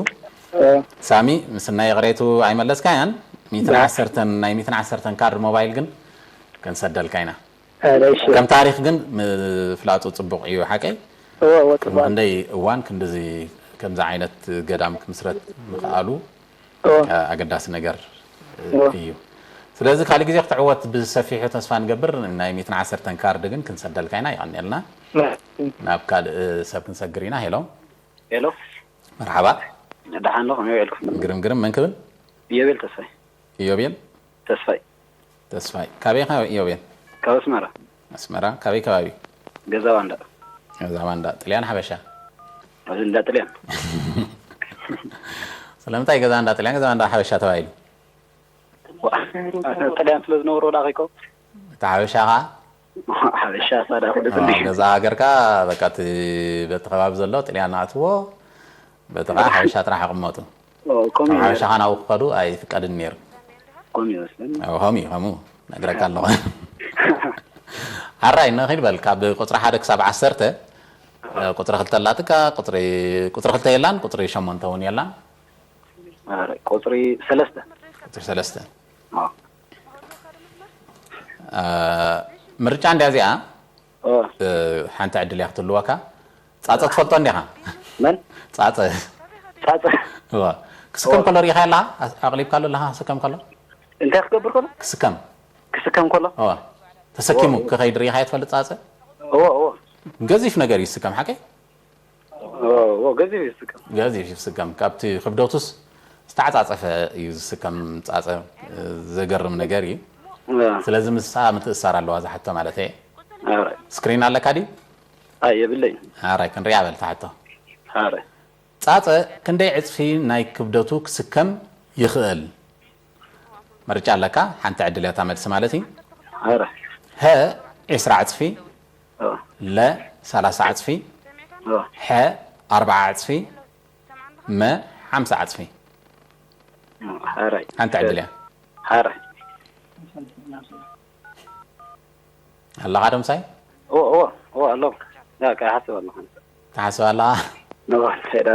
እ። ሳሚ፣ ምስ ናይ ይቕሬቱ ኣይመለስካያን። ሚእትን እ። ዓሰርተን፣ ናይ ሚእትን ዓሰርተን ካርድ ሞባይል ግን ክንሰደልካ ኢና። እ፣ እሺ። ከም ታሪኽ ግን ምፍላጡ ጽቡቕ እዩ፣ ሓቀይ? እወ፣ እወ፣ ጽቡቕ። ክንደይ እዋን ክንድዚ ከምዚ ዓይነት ገዳም ክምስረት ምኽኣሉ እወ። እ፣ ኣገዳሲ ነገር፣ እ፣ እወ። እዩ። ስለዚ ካልእ ግዜ ክትዕወት ብሰፊሑ ተስፋ ንገብር። ናይ ሚእትን ዓሰርተን ካርድ ግን ክንሰደልካ ኢና። ይቐንየልና። እወ። ናብ ካልእ ሰብ ክንሰግር ኢና። ሄሎ። ሄሎ። መርሓባ። ደሓን ዶ? ከመይ ውዒልኩም? ግርም፣ ግርም። መን ክብል? ኢዮቤል ተስፋይ። ኢዮቤል? ተስፋይ። ተስፋይ። ካበይ ኢኻ ኢዮቤል? ካብ ኣስመራ። ኣስመራ። ካበይ ከባቢ? ገዛ ባንዳ። ገዛ ባንዳ። ጥልያን ሓበሻ? ኣብዚ እንዳ ጥልያን። ስለምንታይ ገዛ እንዳ ጥልያን፣ ገዛ እንዳ ሓበሻ ተባሂሉ? ዋ፣ ጥልያን ስለ ዝነበሩ ዳኺኮ። እቲ ሓበሻ ኸዓ? ሓበሻ ሳዳ ኩሉ ዋ፣ ትንሽ። ገዛ ሃገርካ በቃ እቲ በቲ ከባቢ ዘሎ ጥልያን ኣትዎ፣ በቲ ኸዓ ሓበሻ ጥራሕ ኣቕመጡ። ኦ፣ ከምኡ ካብ እዩ። ሓበሻ ኸዓ ናብኡ ክኸዱ ኣይፍቀድን ነይሩ። ከምኡ ይመስለኒ። ኦ፣ ከምኡ እዩ፣ ከምኡ ነግረካ ኣለኹ። ሓራይ ንኺድ በል፣ ካብ ቁጽሪ ሓደ ክሳብ ዓሰርተ፣ ቁጽሪ ክልተ ኣላትካ፣ ቁጽሪ፣ ቁጽሪ ክልተ የላን፣ ቁጽሪ ሸሞንተ እውን የላን። ኣረ፣ ቁጽሪ ሰለስተ። ቁጽሪ ሰለስተ። ኣዎ። እ፣ ምርጫ እንድያ እዚኣ። ኦ። እ፣ ሓንቲ ዕድል እያ ክትህልወካ። ጻጸ ትፈልጦ እንዲኻ? መን? ጻጸ። ጻጸ። እዋ። ክስከም ኦ። ከሎ ርኢኻዮ ኣለኻ? ኣቕሊብካሉ ኣለኻ ክስከም ከሎ? እንታይ ክገብር ከሎ? ክስከም። ክስከም ከሎ? እዋ። ተሰኪሙ ኦ። ክኸይድ ርኢኻዮ ትፈልጥ ጻጸ? እዎ፣ እዎ። ገዚፍ ነገር እዩ ዝስከም፣ ሓቀይ? ኦ፣ ኦ፣ ገዚፍ እዩ ዝስከም። ገዚፍ እዩ ዝስከም። ካብቲ ክብደቱስ ዝተዓጻጸፈ እዩ ዝስከም ጻጸ፣ እ፣ ዘገርም ነገር እዩ። እ። ስለዚ ምስኣ ምትእስሳር ኣለዋ እዛ ሕቶ ማለት እየ። ኣረ። ስክሪን ኣለካ ድዩ? ኣይ፣ የብለይን። ኣረ፣ ክንሪኣ በል እታ ሕቶ። ኣረ። ጻጸ ክንደይ ዕጽፊ ናይ ክብደቱ ክስከም ይኽእል? ምርጫ ኣለካ፣ ሓንቲ ዕድል እያ እታ መልሲ ማለት እዩ። ኣረ። ሀ ዒስራ ዕጽፊ፣ ኦ። ለ ሰላሳ ዕጽፊ፣ ኦ። ሐ ኣርብዓ ዕጽፊ፣ መ ሓምሳ ዕጽፊ። ኦ፣ ሓራይ። ሓንቲ ዕድል እያ። ሓራይ። ኣለኻ ዶ ምሳይ? ኦ፣ ኦ፣ ኦ፣ ኣሎ። ያ፣ ከይሓስብ ኣለኹ። ትሓስብ ኣለኻ? ኖ፣ እንታይ ዳ?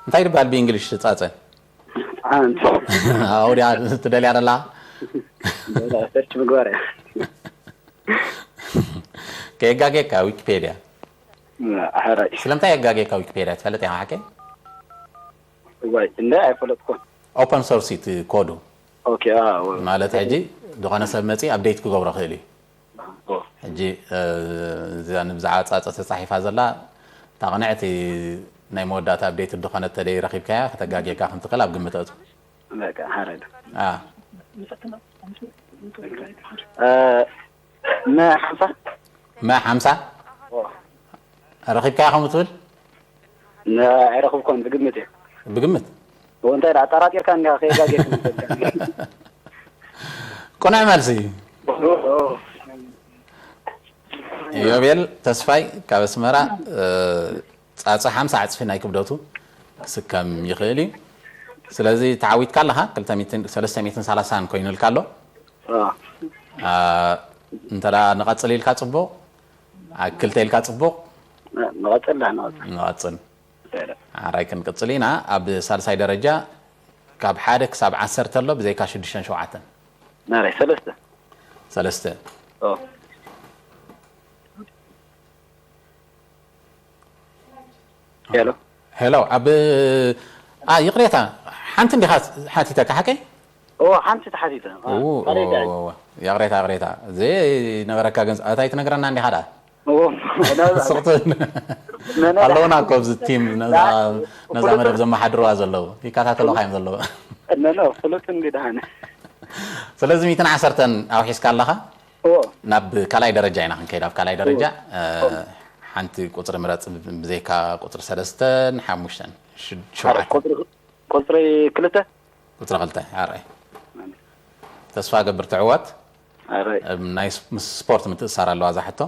እንታይ ይባሃል ብእንግሊሽ ጻጸ? ኣንት። ኣብኡ ድያ ትደልያ ደላ? ደላ፣ ሰርች ምግባር እያ። ከየጋጌካ ዊኪፔድያ። ሓራይ። ስለምንታይ የጋጌካ ዊኪፔድያ ትፈልጥ ኢኻ ሓቀይ? እዋይ፣ እንደ ኣይፈለጥኩን። ኦፐን ሶርስ እዩ እቲ ኮዱ። ኦኬ፣ አ፣ ወ-፣ ማለት ሕጂ ዝኾነ ሰብ መጺ ኣፕዴት ክገብሮ ክእል እዩ። ኦ። ሕጂ፣ እ፣ እዛ ንብዛዕባ ጻጸ ተጻሒፋ ዘላ እታ ቅንዕቲ ናይ መወዳእታ ኣፕዴት እንተኾነ ተደይ ረኺብካያ ከተጋጌካ ከም ትኽእል ኣብ ግምት ኣእቱ። በቃ፣ ሓራይ ዶ። አ። እ፣ መ ሓምሳ? መ ሓምሳ? ኦ። ረኺብካያ ከምኡ ትብል? ነ-፣ ኣይረኽብኩን፣ ብግምት እየ። ብግምት? ኦ፣ እንታይ ደኣ፣ ኣጠራጢርካ እንዲኻ፣ ከየጋጌርካ። ቅኑዕ መልሲ። ኦ፣ ኦ። ኢዮቤል ተስፋይ ካብ ኣስመራ፣ እ፣ ጻጸ ሓምሳ ዕጽፊ ናይ ክብደቱ ክስከም ይኽእል እዩ። ስለዚ ተዓዊትካ ኣለኻ፣ ክልተ ሚእትን፣ ሰለስተ ሚእትን ሰላሳን ኮይኑልካ ኣሎ። አ። አ፣ እንተ ደኣ ንቐጽል ኢልካ ጽቡቕ፣ አ፣ ክልተ ኢልካ ጽቡቕ። ን-፣ ንቐጽል ዳ፣ ንቐጽል። ንቐጽል። ይረአ። ኣራይ ክንቅጽል ኢና። ኣብ ሳልሳይ ደረጃ ካብ ሓደ ክሳብ ዓሰርተ ኣሎ፣ ብዘይካ ሽዱሽተን ሸውዓተን። ናራይ ሰለስተ። ሰለስተ። ኦ። ሄሎ። ሄሎ ኣብ ኣ ይቕሬታ፣ ሓንቲ እንዲኻ ሓቲተካ ሓቀይ? ኦ ሓንቲ ተሓቲተ። ኦ፣ ኦ፣ ኦ፣ ኦ፣ ይቕሬታ፣ ይቕሬታ። ዘይነበረካ ግን ኣታይ ትነግረና እንዲኻ ደኣ? ኦ፣ ስቕትን ኣለውና እኮ ኣብዚ ቲም፣ ነዛ ነዛ መደብ ዘመሓድርዋ ዘለዉ ይከታተሉኻ እዮም ዘለዉ። እነኖ ፍሉጥ እንዲ ደሓነ። ስለዚ ሚእትን ዓሰርተን ኣውሒስካ ኣለኻ። ኦ ናብ ካልኣይ ደረጃ ኢና ክንከይድ። ኣብ ካልኣይ ደረጃ እ፣ ሓንቲ ቁፅሪ ምረፅ። ብዘይካ ቁፅሪ ሰለስተን ሓሙሽተን፣ ሽ- ሸውዓተን። ቁፅሪ ቁፅሪ ክልተ። ቁፅሪ ክልተ። ኣራይ፣ ተስፋ ገብር ትዕወት። ኣራይ እም፣ ናይ ስ- ምስ ስፖርት ምትእሳር ኣለዋ እዛ ሕቶ።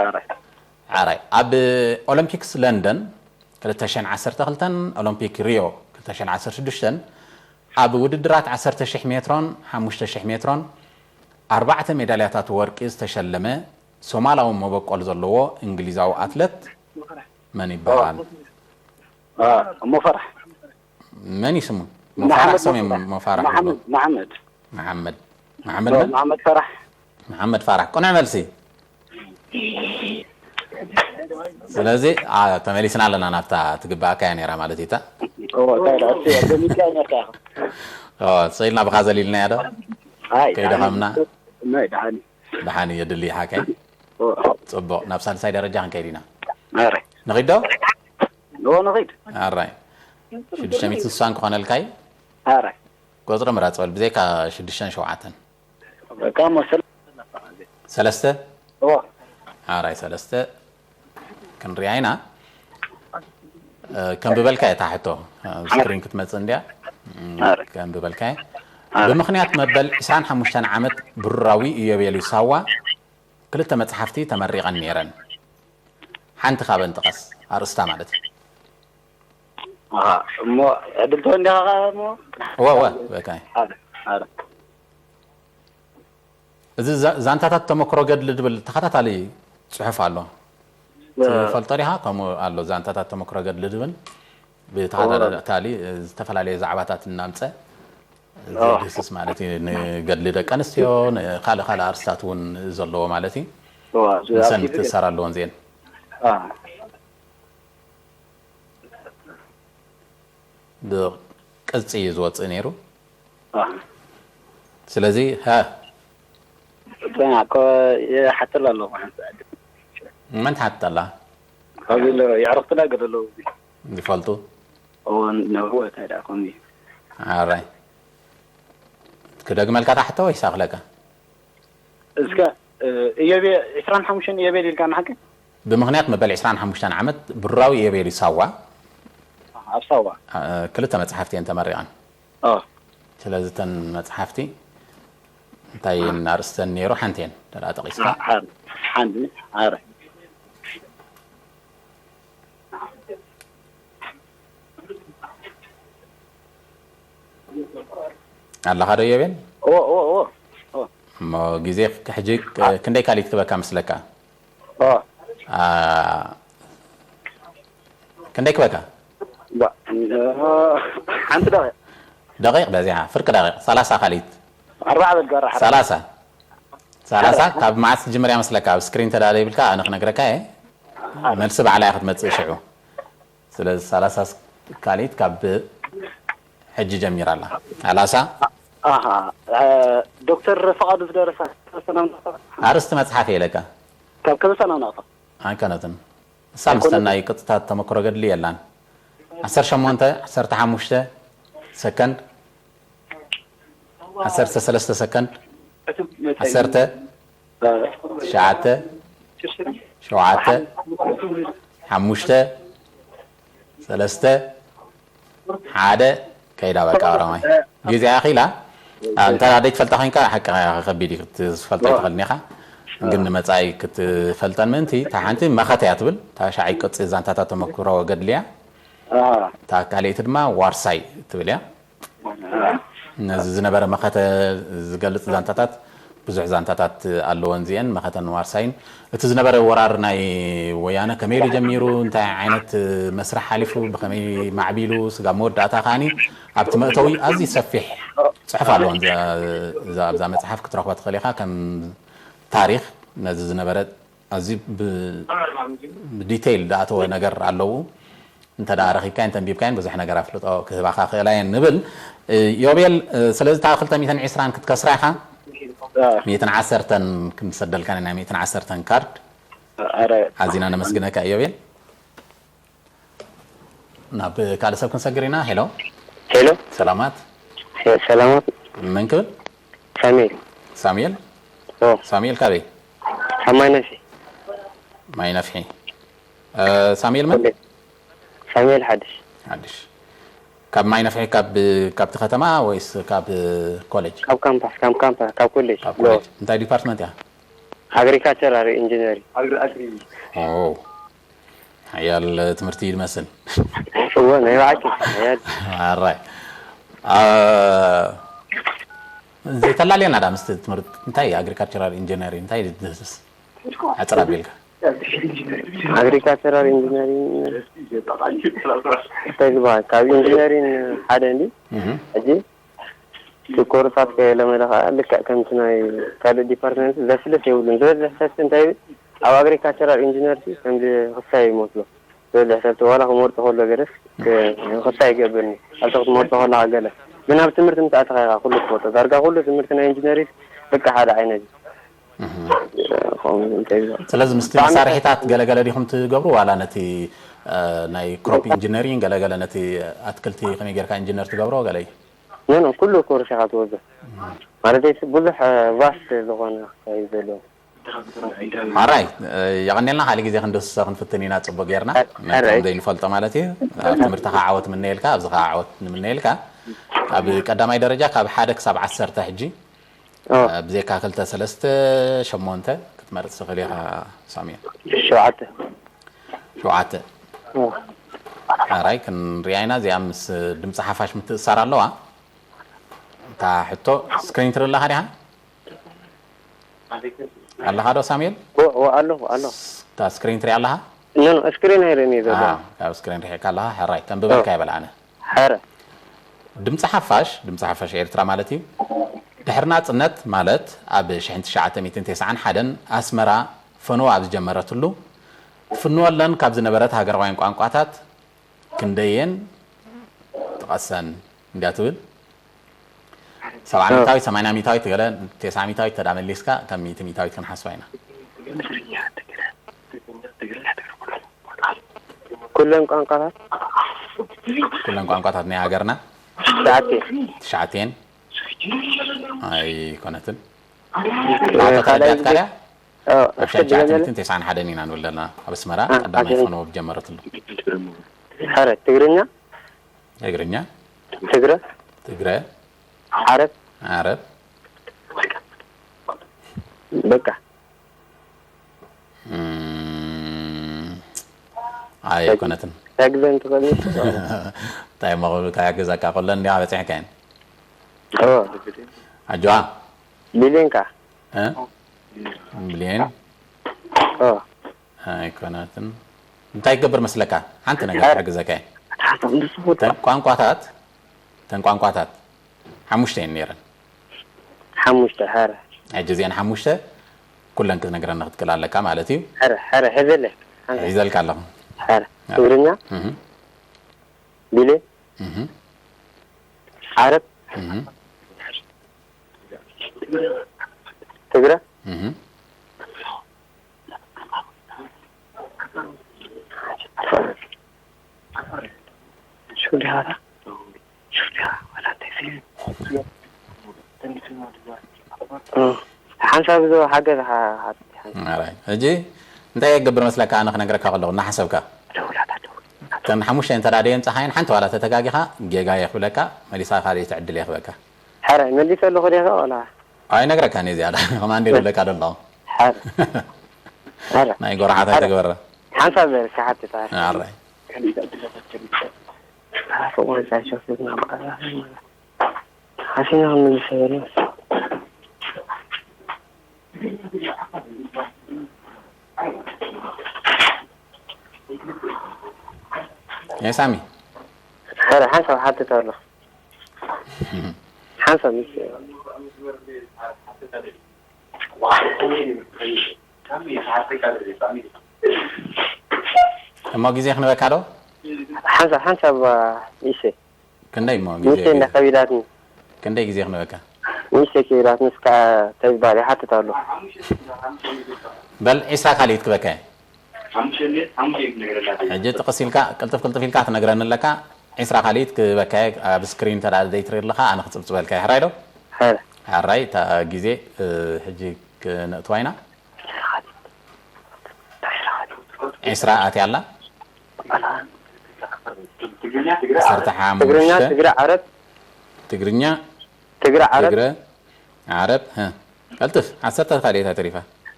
ኣራይ ዓራይ፣ ኣብ ኦሎምፒክስ ለንደን ክልተ ሽሕን ዓሰርተ ክልተን ኦሎምፒክ ሪዮ ክልተ ሽሕን ዓሰርተ ሽዱሽተን ኣብ ውድድራት ዓሰርተ ሽሕ ሜትሮን ሓሙሽተ ሽሕ ሜትሮን ኣርባዕተ ሜዳልያታት ወርቂ ዝተሸለመ ሶማላዊ መበቆል ዘለዎ እንግሊዛዊ ኣትለት መን ይበሃል? አ፣ እሞ ፈራሕ መን እዩ ስሙ? ሞፋራሕ ሰም እዮም። ሞፋራሕ መሐመድ መሐመድ መሐመድ መሐመድ መን? መሐመድ ፈራሕ መሐመድ ፋራሕ። ቅኑዕ መልሲ። ስለዚ አ፣ ተመሊስና ኣለና ናብታ ትግባኣካ እያ ነይራ ማለት እዩ። እታ ኦ እንታይ ደኣ እስቲ ገሚትካ ነርካ ኢኻ። ኦ፣ ስኢልና ብኻ ዘሊልናያ ዶ? ኣይ ከይደኸምና። ናይ ደሓኒ ደሓን እየ ድሊ ሓቀይ። ኦ ጽቡቕ፣ ናብ ሳልሳይ ደረጃ ክንከይድ ኢና። ኣረ ንኺድ ዶ? ኦ ንኺድ ኣራይ፣ ሽዱሽተ ሚእቲ ስሳን ክኾነልካ እዩ። ኣረ ቁጽሪ ምረጽ በል፣ ብዘይካ ሽዱሽተን ሸውዓተን። በቃ መሰል ሰለስተ። ኦ ኣራይ፣ ሰለስተ ክንሪኣ ኢና። እ፣ ከም ብበልካ እየ ታሕቶ፣ እ፣ ስክሪን ክትመጽእ እንድያ። እ፣ ኣረ ከም ብበልካ እየ። ኣረ ብምኽንያት መበል ዕስራን ሓሙሽተን ዓመት ብሩራዊ ኢዮቤልዩ ሳዋ ክልተ መጽሓፍቲ ተመሪቐን ነይረን። ሓንቲ ካብን ጥቀስ፣ ኣርእስታ ማለት እዩ። ኣሃ እሞ ዕድል ትወን ዲኻ እሞ እወ፣ እወ፣ በቃ። ኣረ ኣረ እዚ ዛ- ዛንታታት ተመክሮ ገድሊ ዝብል ተኸታታሊ ጽሑፍ ኣሎ። ትፈልጦ ዲኻ? ከምኡ ኣሎ፣ ዛንታታት ተመክሮ ገድሊ ዝብል ብተኸታታሊ ዝተፈላለዩ ዛዕባታት እናምጸ ዘድህስስ ማለት እዩ። ንገድሊ ደቂ ኣንስትዮ፣ ንካልእ ካልእ ኣርስታት እውን ዘለዎ ማለት እዩ። ዋ ምሰን ምትእሳር ኣለዎን ዚኤን አ ብቅርጺ እዩ ዝወጽእ ነይሩ። አ ስለዚ ሀ ጽናዕ እኮ ይሓተላ ኣለኹ ሓንቲ ሰዓት። መን ትሓትት ኣላ? ኣብዚ ኣሎ የዕርኽትና ገለ ኣለዉ። ዝፈልጡ እወ ነብሩ እንታይ ደኣ ከምዚ ኣራይ ክደግመልካ ታሕቶ ወይ ሳኽለካ? እስከ እዮቤ ዕስራን ሓሙሽተን እዮቤል ኢልካ ንሓቂ ብምኽንያት መበል ዕስራን ሓሙሽተን ዓመት ብሩራዊ ኢዮቤልዩ ሳዋ ኣብ ሳዋ እ፣ ክልተ መጽሓፍቲ እየን ተመሪቐን። ኦ ስለዚ እተን መጽሓፍቲ እንታይ እየን ኣርእስተን ነይሩ? ሓንቲ እየን ደኣ ጠቒስካ። ሓ- ሓንቲ ኣረ ኣለኻ ዶ ኢዮቤል? ኦ ኦ ኦ ኦ እሞ ግዜ ሕጂ ክንደይ ካሊት ክበካ መስለካ? ኦ ኣ፣ ክንደይ ክበካ? ባ ሓንቲ ደቂቕ ደቂቕ በዚሓ፣ ፍርቂ ደቂቕ፣ ሰላሳ ካሊት። ኣርባዓ በል ጋራ ሓ ሰላሳ። ሰላሳ ካብ መዓስ ትጅምር እያ መስለካ? ኣብ ስክሪን ተዳለ ይብልካ፣ ኣነ ክነግረካ እየ። መልሲ ባዕላ እያ ክትመጽእ ሽዑ። ስለዚ ሰላሳ ካሊት ካብ ሕጂ ጀሚራ ኣላ። ሰላሳ። ኣሃ እ፣ ዶክተር ፍቓዱ ዝደረሳ ሰላም ናቕፋ ኣርእስቲ መጽሓፍ እየ ኢለካ። ካብ ከበሳ ናብ ናቕፋ ኣይኮነትን። እሳ ምስተ ናይ ቅጥታት ተመክሮ ገድሊ የላን። ዓሰርተ ሸሞንተ፣ ዓሰርተ ሓሙሽተ ሰከንድ፣ ዓሰርተ ሰለስተ ሰከንድ፣ ዓሰርተ፣ ትሽዓተ፣ ሸውዓተ፣ ሓሙሽተ፣ ሰለስተ፣ ሓደ፣ ከይዳ በቃ። ኦሮማይ ግዜ ኣኺላ። እንተ ደይ ትፈልጣ ኮይንካ ሓቂ ከቢድ እዩ ክትፈልጣ ኣይትኽእልን ኢኻ። ግን ንመጻኢ ክትፈልጠን ምእንቲ እታ ሓንቲ መኸተ እያ ትብል። እታ ሻዓይ ቅጺ ዛንታታት ተመክሮ ገድሊ እያ። እታ ካልኣይቲ ድማ ዋርሳይ ትብል እያ። ነዚ ዝነበረ መኸተ ዝገልጽ ዛንታታት ብዙሕ ዛንታታት ኣለወን እዚአን መኸተን ዋርሳይን። እቲ ዝነበረ ወራር ናይ ወያነ ከመይ ኢሉ ጀሚሩ፣ እንታይ ዓይነት መስርሕ ሓሊፉ፣ ብኸመይ ማዕቢሉ፣ ስጋብ መወዳእታ ከኣኒ ኣብቲ መእተዊ ኣዝዩ ሰፊሕ ጽሑፍ ኣለወን። እዛ ኣብዛ መጽሓፍ ክትረኽባ ትኽእል ኢኻ። ከም ታሪኽ ነዚ ዝነበረ ኣዝዩ ብ- ብዲቴይል ዝኣተወ ነገር ኣለዉ። እንተ ደኣ ረኺብካየን ተንቢብካየን ብዙሕ ነገር ኣፍልጦ ክህባኻ ክእላ እየን ንብል። እ፣ ዮቤል፣ እ፣ ስለዚ እታ ክልተ ሚእትን ዕስራን ክትከስራ ኢኻ። ሚእትን ዓሰርተን ክንሰደልካ ኢና፣ ሚእትን ዓሰርተን ካርድ። ኣረ። ኣዚና ነመስግነካ ዮቤል። ናብ ካልእ ሰብ ክንሰግር ኢና። ሄሎ። ሄሎ። ሰላማት። ሄ-፣ ሰላማት። መን ክብል? ሳሙኤል። ሳሙኤል? ኦ። ሳሙኤል ካበይ? ካብ ማይ ነፍሒ። ማይ ነፍሒ። እ፣ ሳሙኤል መን? ሳሙኤል ሓድሽ። ሓድሽ። ካብ ማይ ነፍሒ ካብ፣ ካብቲ ከተማ ወይስ ካብ ኮሌጅ? ካብ ካምፓስ፣ ካብ ካምፓስ፣ ካብ ኮሌጅ። ካብ ሎ። ኮሌጅ። እንታይ ዲፓርትመንት እያ? ኣግሪካልቸራል ኢንጂነሪንግ። ኦ። ሓያል ትምህርቲ እዩ ዝመስል። እወ፣ ናይ ባዕኪ፣ ሓያል። ኣራይ። አ፣ ዘይተላለየና ዳ ምስቲ ትምህርቲ፣ እንታይ እዩ ኣግሪካልቸራል ኢንጂነሪንግ? እንታይ እዩ ዝድህስስ? ኣጽር ኣቢልካ። ኣግሪካልቸራል ኢንጂነሪንግ፣ እንታይ ዝበሃል? ካብ ኢንጂነሪንግ ሓደ እንዲ? እህ። ሕጂ እቲ ኮርሳት ከየለመደ ኸዓ ልክዕ ከምቲ ናይ ካልእ ዲፓርትመንት ዘፍልስ የብሉን። ዝበዝሕ ሰብቲ እንታይ ይብል? ኣብ ኣግሪካልቸራል ኢንጂነርሲ ከምዚ ክሳይ ይመስሎ። ዝበዝሕ ሰብቲ ዋላ ክመርጾ ከሎ ገለስ ክ-፣ ክሳይ ይገብርኒ። ኣብቲ ክትመርጾ ከለኻ ገለ። ግን ኣብ ትምህርቲ ምስ ኣተኻ ኢኻ ኩሉ ትፈልጦ። ዳርጋ ኩሉ ትምህርቲ ናይ ኢንጂነሪንግ በቃ ሓደ ዓይነት እዩ። እህ። ከምኡ እንታይ ይበሃል? ስለዚ ምስቲ ብጣዕሚ መሳርሒታት ገለገለ ዲኹም ትገብሩ ዋላ ነቲ፣ እ፣ ናይ ክሮፕ ኢንጂነሪንግ ገለገለ ነቲ ኣትክልቲ ከመይ ጌርካ ኢንጂነር ትገብሮ ገለ እዩ? ኖ፣ ኖ፣ ኩሉ ኮርስ ኢኻ ትወስዶ። ማለተይ፣ ብዙሕ፣ እ፣ ቫስት ዝኾነ ክሳይ እዩ ዘለዎ። ኣራይ፣ እ፣ የቐንየልና። ካልእ ግዜ ክንድስሶ ክንፍትን ኢና፣ ጽቡቕ ጌርና። ኣራይ። ነቶም ዘይንፈልጦ ማለት እዩ። ኣብ ትምህርትኻ ዓወት ንምነየልካ፣ ኣብዚ ኸዓ ዓወት ንምነየልካ። ኣብ ቀዳማይ ደረጃ ካብ ሓደ ክሳብ ዓሰርተ ሕጂ፣ ኦ። እ፣ ብዘይካ ክልተ፣ ሰለስተ፣ ሸሞንተ ክትመርጽ ትኽእል ኢኻ ሳሙኤል። ሸውዓተ። ሸውዓተ። ኦ። ኣራይ፣ ክንሪኣ ኢና። እዚኣ ምስ ድምፂ ሓፋሽ ምትእሳር ኣለዋ። እታ ሕቶ ስክሪን ትርኢ ኣለኻ ዲኻ? ኣለኻ ዶ ሳሙኤል? ኦ፣ ኦ፣ ኣለኹ፣ ኣለኹ። እታ ስክሪን ትርኢ ኣለኻ? ኖ፣ ኖ፣ ስክሪን ኣይርእን እየ ዘሎ። ኣሃ፣ ካብ ስክሪን ርሒቕካ ኣለኻ። ሕራይ፣ ከንብበልካ ኦ። እየ በል ኣነ። ሕረ። ድምፂ ሓፋሽ፣ ድምፂ ሓፋሽ ኤርትራ ማለት እዩ። ድሕሪ ናጽነት ማለት ኣብ ሽሕን ትሽዓተ ሚእትን ተስዓን ሓደን ኣስመራ ፈነወ ኣብ ዝጀመረትሉ፣ ትፍንወለን ካብ ዝነበረት ሃገራውያን ቋንቋታት ክንደየን ጥቀሰን እንድያ ትብል። ሰብዓ ኦ። ሚእታዊት፣ ሰማንያ ሚእታዊት ገለ፣ ተስዓ ሚእታዊት ተዳ መሊስካ፣ ከም ሚእቲ ሚእታዊት ክንሓስባ ኢና። ኩለን ቋንቋታት? ኩለን ቋንቋታት ናይ ሃገርና? ትሽዓተ። ትሽዓተ እየን? ኣይኮነትን። እ፣ ታሕቶ ካልኣይ ተረዲኣትካ ድያ? ኦ፣ ኣብ እስከ ሸሕን ትሽዓተ ሚእትን ተስዓን ሓደን ኢና ንብል ዘለና። ኣብ ኣስመራ እ፣ ቀዳማይ ኣስመራ። ፈነወ ዝጀመረትሉ። ሕረ፣ ትግርኛ? ትግርኛ? ትግረ? ትግረ? ዓረብ? ዓረብ? በቃ። እም፣ ኣይኮነትን። ተግዘን ትኽእል? እንታይ እሞ ክብል፣ እንታይ ክሕግዘካ፣ ኩለን እንዲኻ በፂሕካየን። ኦ። ኣጆኻ። ቢልዮን ከ? እ? ቢልዮን? ኦ። ኣይኮነትን። እንታይ ክገብር መስለካ? ሓንቲ ነገር ኣረ። ክሕግዘካ እየ። ሓሳብ ንሱ እተን ቋንቋታት፣ እተን ቋንቋታት ሓሙሽተ እየን ነይረን። ሓሙሽተ፣ ሓረ። ሕጂ እዚአን ሓሙሽተ ኩለን ክትነግረኒ ክትክእል ኣለካ ማለት እዩ። ሓረ፣ ሓረ፣ ሕዘለ። ሓረ። ሒዘልካ ኣለኹ። ሓረ። ኣረ። ትግርኛ? እህ። ቢሌ? እህ። ዓረብ? እህ። ትግረ? እህ። ሹዲሃራ? ሹዲሃራ፣ ወላ እንታይ ፊልም? እ፣ ሓንሳብ ዞ ሓገዝ ሓ-፣ ሓ-፣ ሓ-፣ ኣራይ። ሕጂ እንታይ ክገብር መስለካ? ኣነ ክነግረካ ከለኹ እናሓሰብካ። ደውላታ፣ ደውል። እተን ሓሙሽተ እንተ ደኣ ደየምጻኻየን ሓንቲ ዋላ ተተጋጊኻ ጌጋ እየ ክብለካ፣ መሊሳ ካልእ ዕድል እየ ክበካ። ሓራይ መሊሰ ኣለኹ ዲኻ ዋላ? ኣይነግረካን እየ እዚኣ፣ ከማን እንደ ዝብለካ ዘለኹ። ሓር-፣ ሓር-፣ ናይ ጎርሓት ሓር-፣ ኣይተግበረ። ሓንሳብ በል እስኪ ሓትት፣ ሓር-፣ ኣራይ። ሓፍ እዋን ሳይሾፍት ናብ ቀረባ ሓሲና ክንምልስ በል። ኤ ሳሚ። ሓረ ሓንሳብ ሓትት ኣሎ። ሓንሳብ ምስ እሞ ግዜ ክንበካ ዶ? ሓንሳብ ሓንሳብ፣ አ፣ ኢሰ። ክንደይ እሞ ግዜ? ኢሰ እንዳ ከቢዳትኒ። ክንደይ ግዜ ክንበካ? ኢሰ ከቢዳትኒ እስካ ተዝባል ይሓትት ኣሎ። በል ዒስራ ካልኢት ክበካ እየ። ሕጂ ጥቕስ ኢልካ፣ ቅልጥፍ ቅልጥፍ ኢልካ ትነግረኒ ኣለካ። ዒስራ ካልኢት ክበካ እየ። ኣብ ስክሪን እንተ ደኣ ዘይትርኢ ኣለኻ፣ ኣነ ክጽብጽበልካ እየ። ሕራይ ዶ? ሕራይ። ሕራይ፣ እታ ግዜ፣ እ፣ ሕጂ ክነእትዋ ኢና። ዒስራ ኣትያ ኣላ። ዓሰርተ ሓሙሽተ። ትግርኛ፣ ትግረ፣ ዓረብ። ትግርኛ፣ ትግረ፣ ዓረብ። ትግረ፣ ዓረብ። ሀ። ቀልጥፍ፣ ዓሰርተ ካልእ እታ ተሪፋ።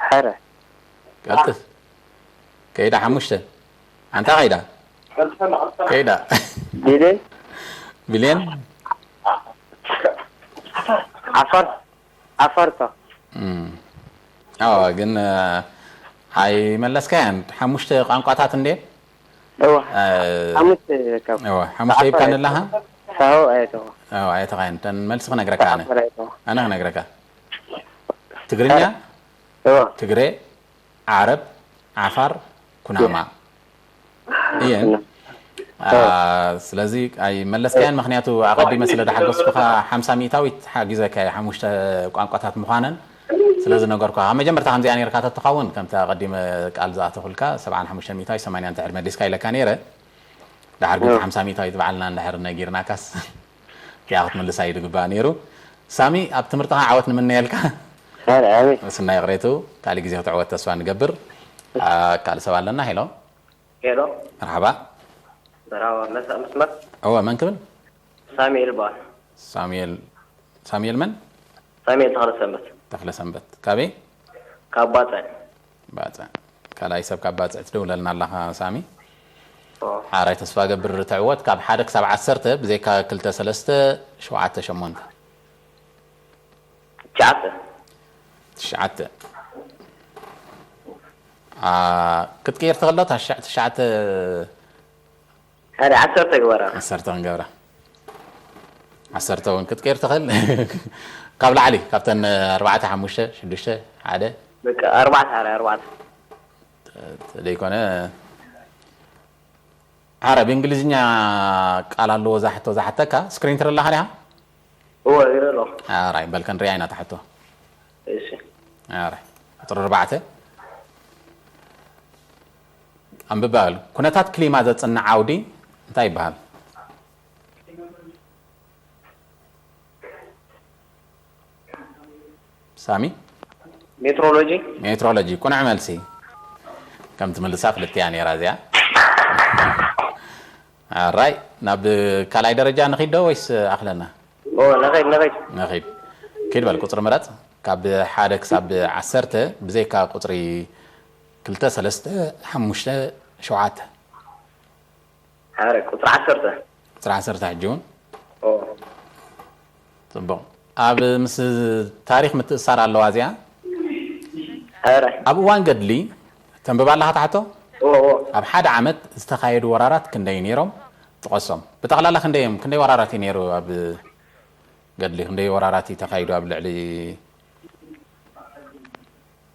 ሕረ። ቀልጥፍ። ከይዳ ሓሙሽተ። ኣንታ ከይዳ። ከይዳ። ቢሌን። ቢሌን። ዓፋር። ዓፋር እታ። እም። ኣዎ፣ ግን፣ እ፣ ኣይመለስካያን። ሓሙሽተ ቋንቋታት እንዴ? እወ። እ፣ ሓሙሽተ ካብ እወ፣ ሓሙሽተ ዓፋር ሂብካኒ ኣለኻ? ኣይተኸ-፣ ሳሆ ኣይተኸ-፣ እወ፣ ኣይተኻየን። እተን መልሲ ክነግረካ ኣነ። ዓፋር ኣይተኸ-፣ ኣነ ክነግረካ። ትግርኛ፣ እወ። ትግሬ፣ ዓረብ፣ ዓፋር፣ ኩናማ። እየን። ኩናማ። አ፣ ስለዚ ኣይመለስካያን፣ ምኽንያቱ ኣቐዲመ ስለ ዝሓገዝኩኻ ሓምሳ ሚእታዊት ሓጊዘካ እየ፣ ሓሙሽተ ቋንቋታት ምዃነን ስለ ዝነገርኩኻ። ካብ መጀመርታ ከምዚኣ ነይርካ ተትኸውን፣ ከምቲ ኣቐዲመ ቃል ዝኣተኹልካ፣ ሰብዓን ሓሙሽተን ሚእታዊት ሰማንያ እንድሕር መሊስካ ኢለካ ነይረ። ደሓር ግን ሓምሳ ሚእታዊት ባዕልና እንድሕር ነጊርናካስ፣ እቲኣ ክትምልሳ እዩ ዝግባእ ነይሩ። ሳሚ፣ ኣብ ትምህርትኻ ዓወት ንምነየልካ። ኣረ፣ ኣሜን። ስናይ ይቕሬቱ፣ ካልእ ግዜ ክትዕወት ተስፋ ንገብር። አ፣ ካልእ ሰብ ኣለና። ሄሎ። ሄሎ። መርሓባ። መርሓባ፣ መስ-፣ መስመር? እወ፣ መን ክብል? ሳሙኤል ይበሃል። ሳሙኤል፣ ሳሙኤል መን? ሳሙኤል ተኽለሰንበት። ተኽለሰንበት። ካበይ? ካብ ባጽዕ። ባጽዕ። ካልኣይ ሰብ ካብ ባጽዕ ትደውለልና ኣለኻ ሳሚ። ኦ። ሓራይ ተስፋ ገብር ትዕወት ካብ ሓደ ክሳብ ዓሰርተ ብዘይካ ክልተ ሰለስተ ሸውዓተ ሸሞንተ። ትሽዓተ። ትሽዓተ። አ፣ ክትቅይር ትኽእል ዶ? ታሻ-፣ ትሽዓተ። ሓደ ዓሰርተ ግበራ። ዓሰርተ ክንገብራ። ዓሰርተ እውን ክትቅይር ትኽእል። ካብ ላዕሊ፣ ካብተን ኣርባዕተ፣ ሓሙሽተ፣ ሽዱሽተ፣ ሓደ። በቃ ኣርባዕተ፣ ሓደ፣ ኣርባዕተ። ዘይኮነ፣ ዓረብ፣ እንግሊዝኛ ቃል ኣለዎ እዛ ሕቶ ዝሓተካ፣ ስክሪን ትርኢ ኣለኻ ዲኻ? እወ፣ ይርኢ ኣለኹ። ኣራይ፣ በል ክንሪኣ ኢና እታ ሕቶ። እሺ። ኣራይ፣ ቁጽሪ ኣርባዕተ። ኣንብባ በል። ኩነታት ክሊማ ዘጽንዕ ዓውዲ እንታይ ይበሃል? ሳሚ? ሜትሮሎጂ። ሜትሮሎጂ፣ ቅኑዕ መልሲ። ከም ትምልሳ ፍልጥቲ እያ ነይራ እዚኣ። ኣራይ፣ ናብ ካልኣይ ደረጃ ንኺድ ዶ ወይስ ኣኽለና? ኦ፣ ንኺድ፣ ንኺድ። ንኺድ። ኪድ በል፣ ቁጽሪ ምረጽ። ካብ ሓደ ክሳብ ዓሰርተ፣ ብዘይካ ቁጽሪ ክልተ፣ ሰለስተ፣ ሓሙሽተ፣ ሸውዓተ። ሓደ፣ ቁጽሪ ዓሰርተ። ቁጽሪ ዓሰርተ ሕጂ እውን? ኦ። ጽቡቕ። ኣብ ምስ ታሪኽ ምትእስሳር ኣለዋ እዚኣ? ኧረ። ኣብ እዋን ገድሊ፣ ተንብባ ኣለኻ እታ ሕቶ? እዎ፣ እዎ። ኣብ ሓደ ዓመት ዝተኻየዱ ወራራት ክንደይ ነይሮም? ጥቐሶም። ብጠቕላላ ክንደይ እዮም? ክንደይ ወራራት እዩ ነይሩ ኣብ ገድሊ? ክንደይ ወራራት እዩ ተኻይዱ ኣብ ልዕሊ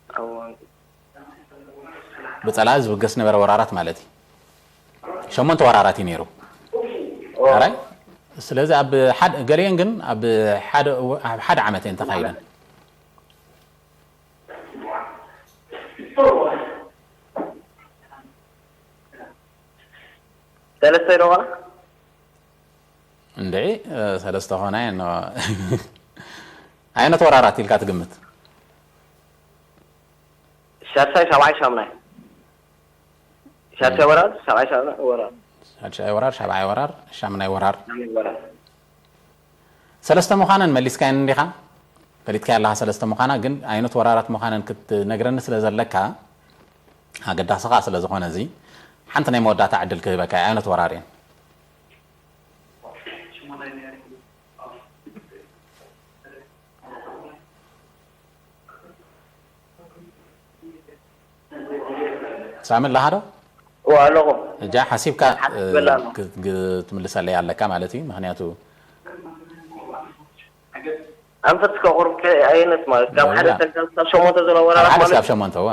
ኣብ እዋን ብጸላኢ ዝብገስ ነበረ ወራራት ማለት እዩ። ሸሞንተ ወራራት እዩ ነይሩ። ኣራይ? ስለዚ ኣብ ሓደ፣ ገሊአን ግን ኣብ ሓደ እዋ-፣ ኣብ ሓደ ዓመት እየን ተኻይደን። ሰለስተ ዶ ኾና? እንድዒ፣ እ፣ ሰለስተ ኾና እየን። ኣየኖት ወራራት ኢልካ ትግምት? ሻድሻይ፣ ሻብዓይ፣ ሻምናይ። ሻድሻይ ወራር፣ ሻብዓይ፣ ሻምናይ ወራር። ሻድሻይ ወራር፣ ሻብዓይ ወራር፣ ሻምናይ ወራር። ሻምናይ ወራር። ሰለስተ ምዃነን መሊስካየን እንዲኻ? ፈሊጥካያ ኣለኻ ሰለስተ ምዃና፣ ግን ኣየኖት ወራራት ምዃነን ክትነግረኒ ስለ ዘለካ፣ ኣገዳሲ ኸኣ ስለ ዝኾነ እዚ፣ ሓንቲ ናይ መወዳእታ ዕድል ክህበካ እየ። ኣየኖት ወራር እየን? ሳሚ ኣለኻ ዶ? እወ ኣለኹ። እጃ ሓሲብካ፣ ሓሲበላ ኣለኹ። እ፣ ክት-፣ ግ-፣ ትምልሰለይ ኣለካ ማለት እዩ። ምኽንያቱ ኣንፈት እስከ ቁሩብ ከ-፣ ኣየነት ማለት ካብ ሓደ ወላ። ተልካ ክሳብ ሸሞንተ ዘሎ ካብ ወራራት ሓደ ማለት ክሳብ ሸሞንተ፣ እወ።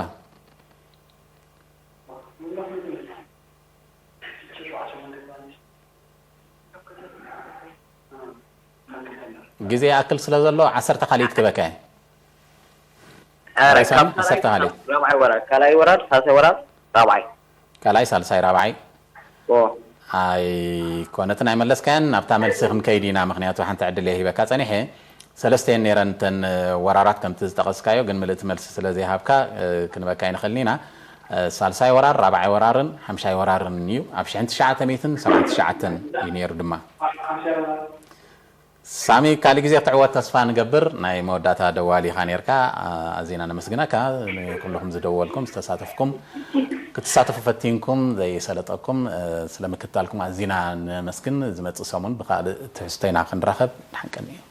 ግዜ ይኣክል ስለ ዘሎ ዓሰርተ ካልኢት ክበካ እየ። ኧረ ራይሳን ካብ ካልኣይ ዓሰርተ ካልኢት። ራብዓይ ወራር፣ ካልኣይ ወራር፣ ሳልሳይ ወራር፣ ራብዓይ። ካልኣይ፣ ሳልሳይ፣ ራብዓይ። ኦ ኣይኮነትን ኣይመለስካያን። ናብታ መልሲ ክንከይድ ኢና፣ ምኽንያቱ ሓንቲ ዕድል እየ ሂበካ ጸኒሐ። ሰለስተ እየን ነይረን እተን ወራራት ከምቲ ዝጠቐስካዮ፣ ግን ምልእቲ መልሲ ስለ ዘይሃብካ ክንበካ ኣይንኽእልን ኢና። ሳልሳይ ወራር፣ ራብዓይ ወራርን ሓምሻይ ወራርን እዩ። ኣብ ሽሕን ትሽዓተ ሚእትን ሰብዓን ትሽዓተን እዩ ነይሩ ድማ። ሳሚ፣ ካልእ ግዜ ክትዕወት ተስፋ ንገብር። ናይ መወዳእታ ደዋሊ ኢኻ ነይርካ። ኣዚና ነመስግነካ። ንኩልኹም ዝደወልኩም፣ ዝተሳተፍኩም፣ ክትሳተፉ ፈቲንኩም ዘይሰለጠኩም ስለ ምክትታልኩም ኣዚና ነመስግን። ዝመጽእ ሰሙን ብኻልእ ትሕዝቶ ኢና ክንራኸብ። ንሓንቀኒ እዩ።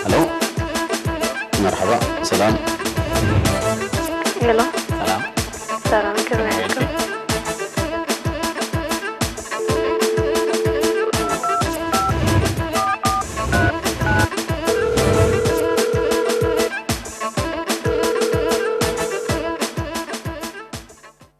ሄሎ፣ መርሓባ፣ ሰላም። ሄሎ፣ ሰላም። ሰላም፣ ከመይ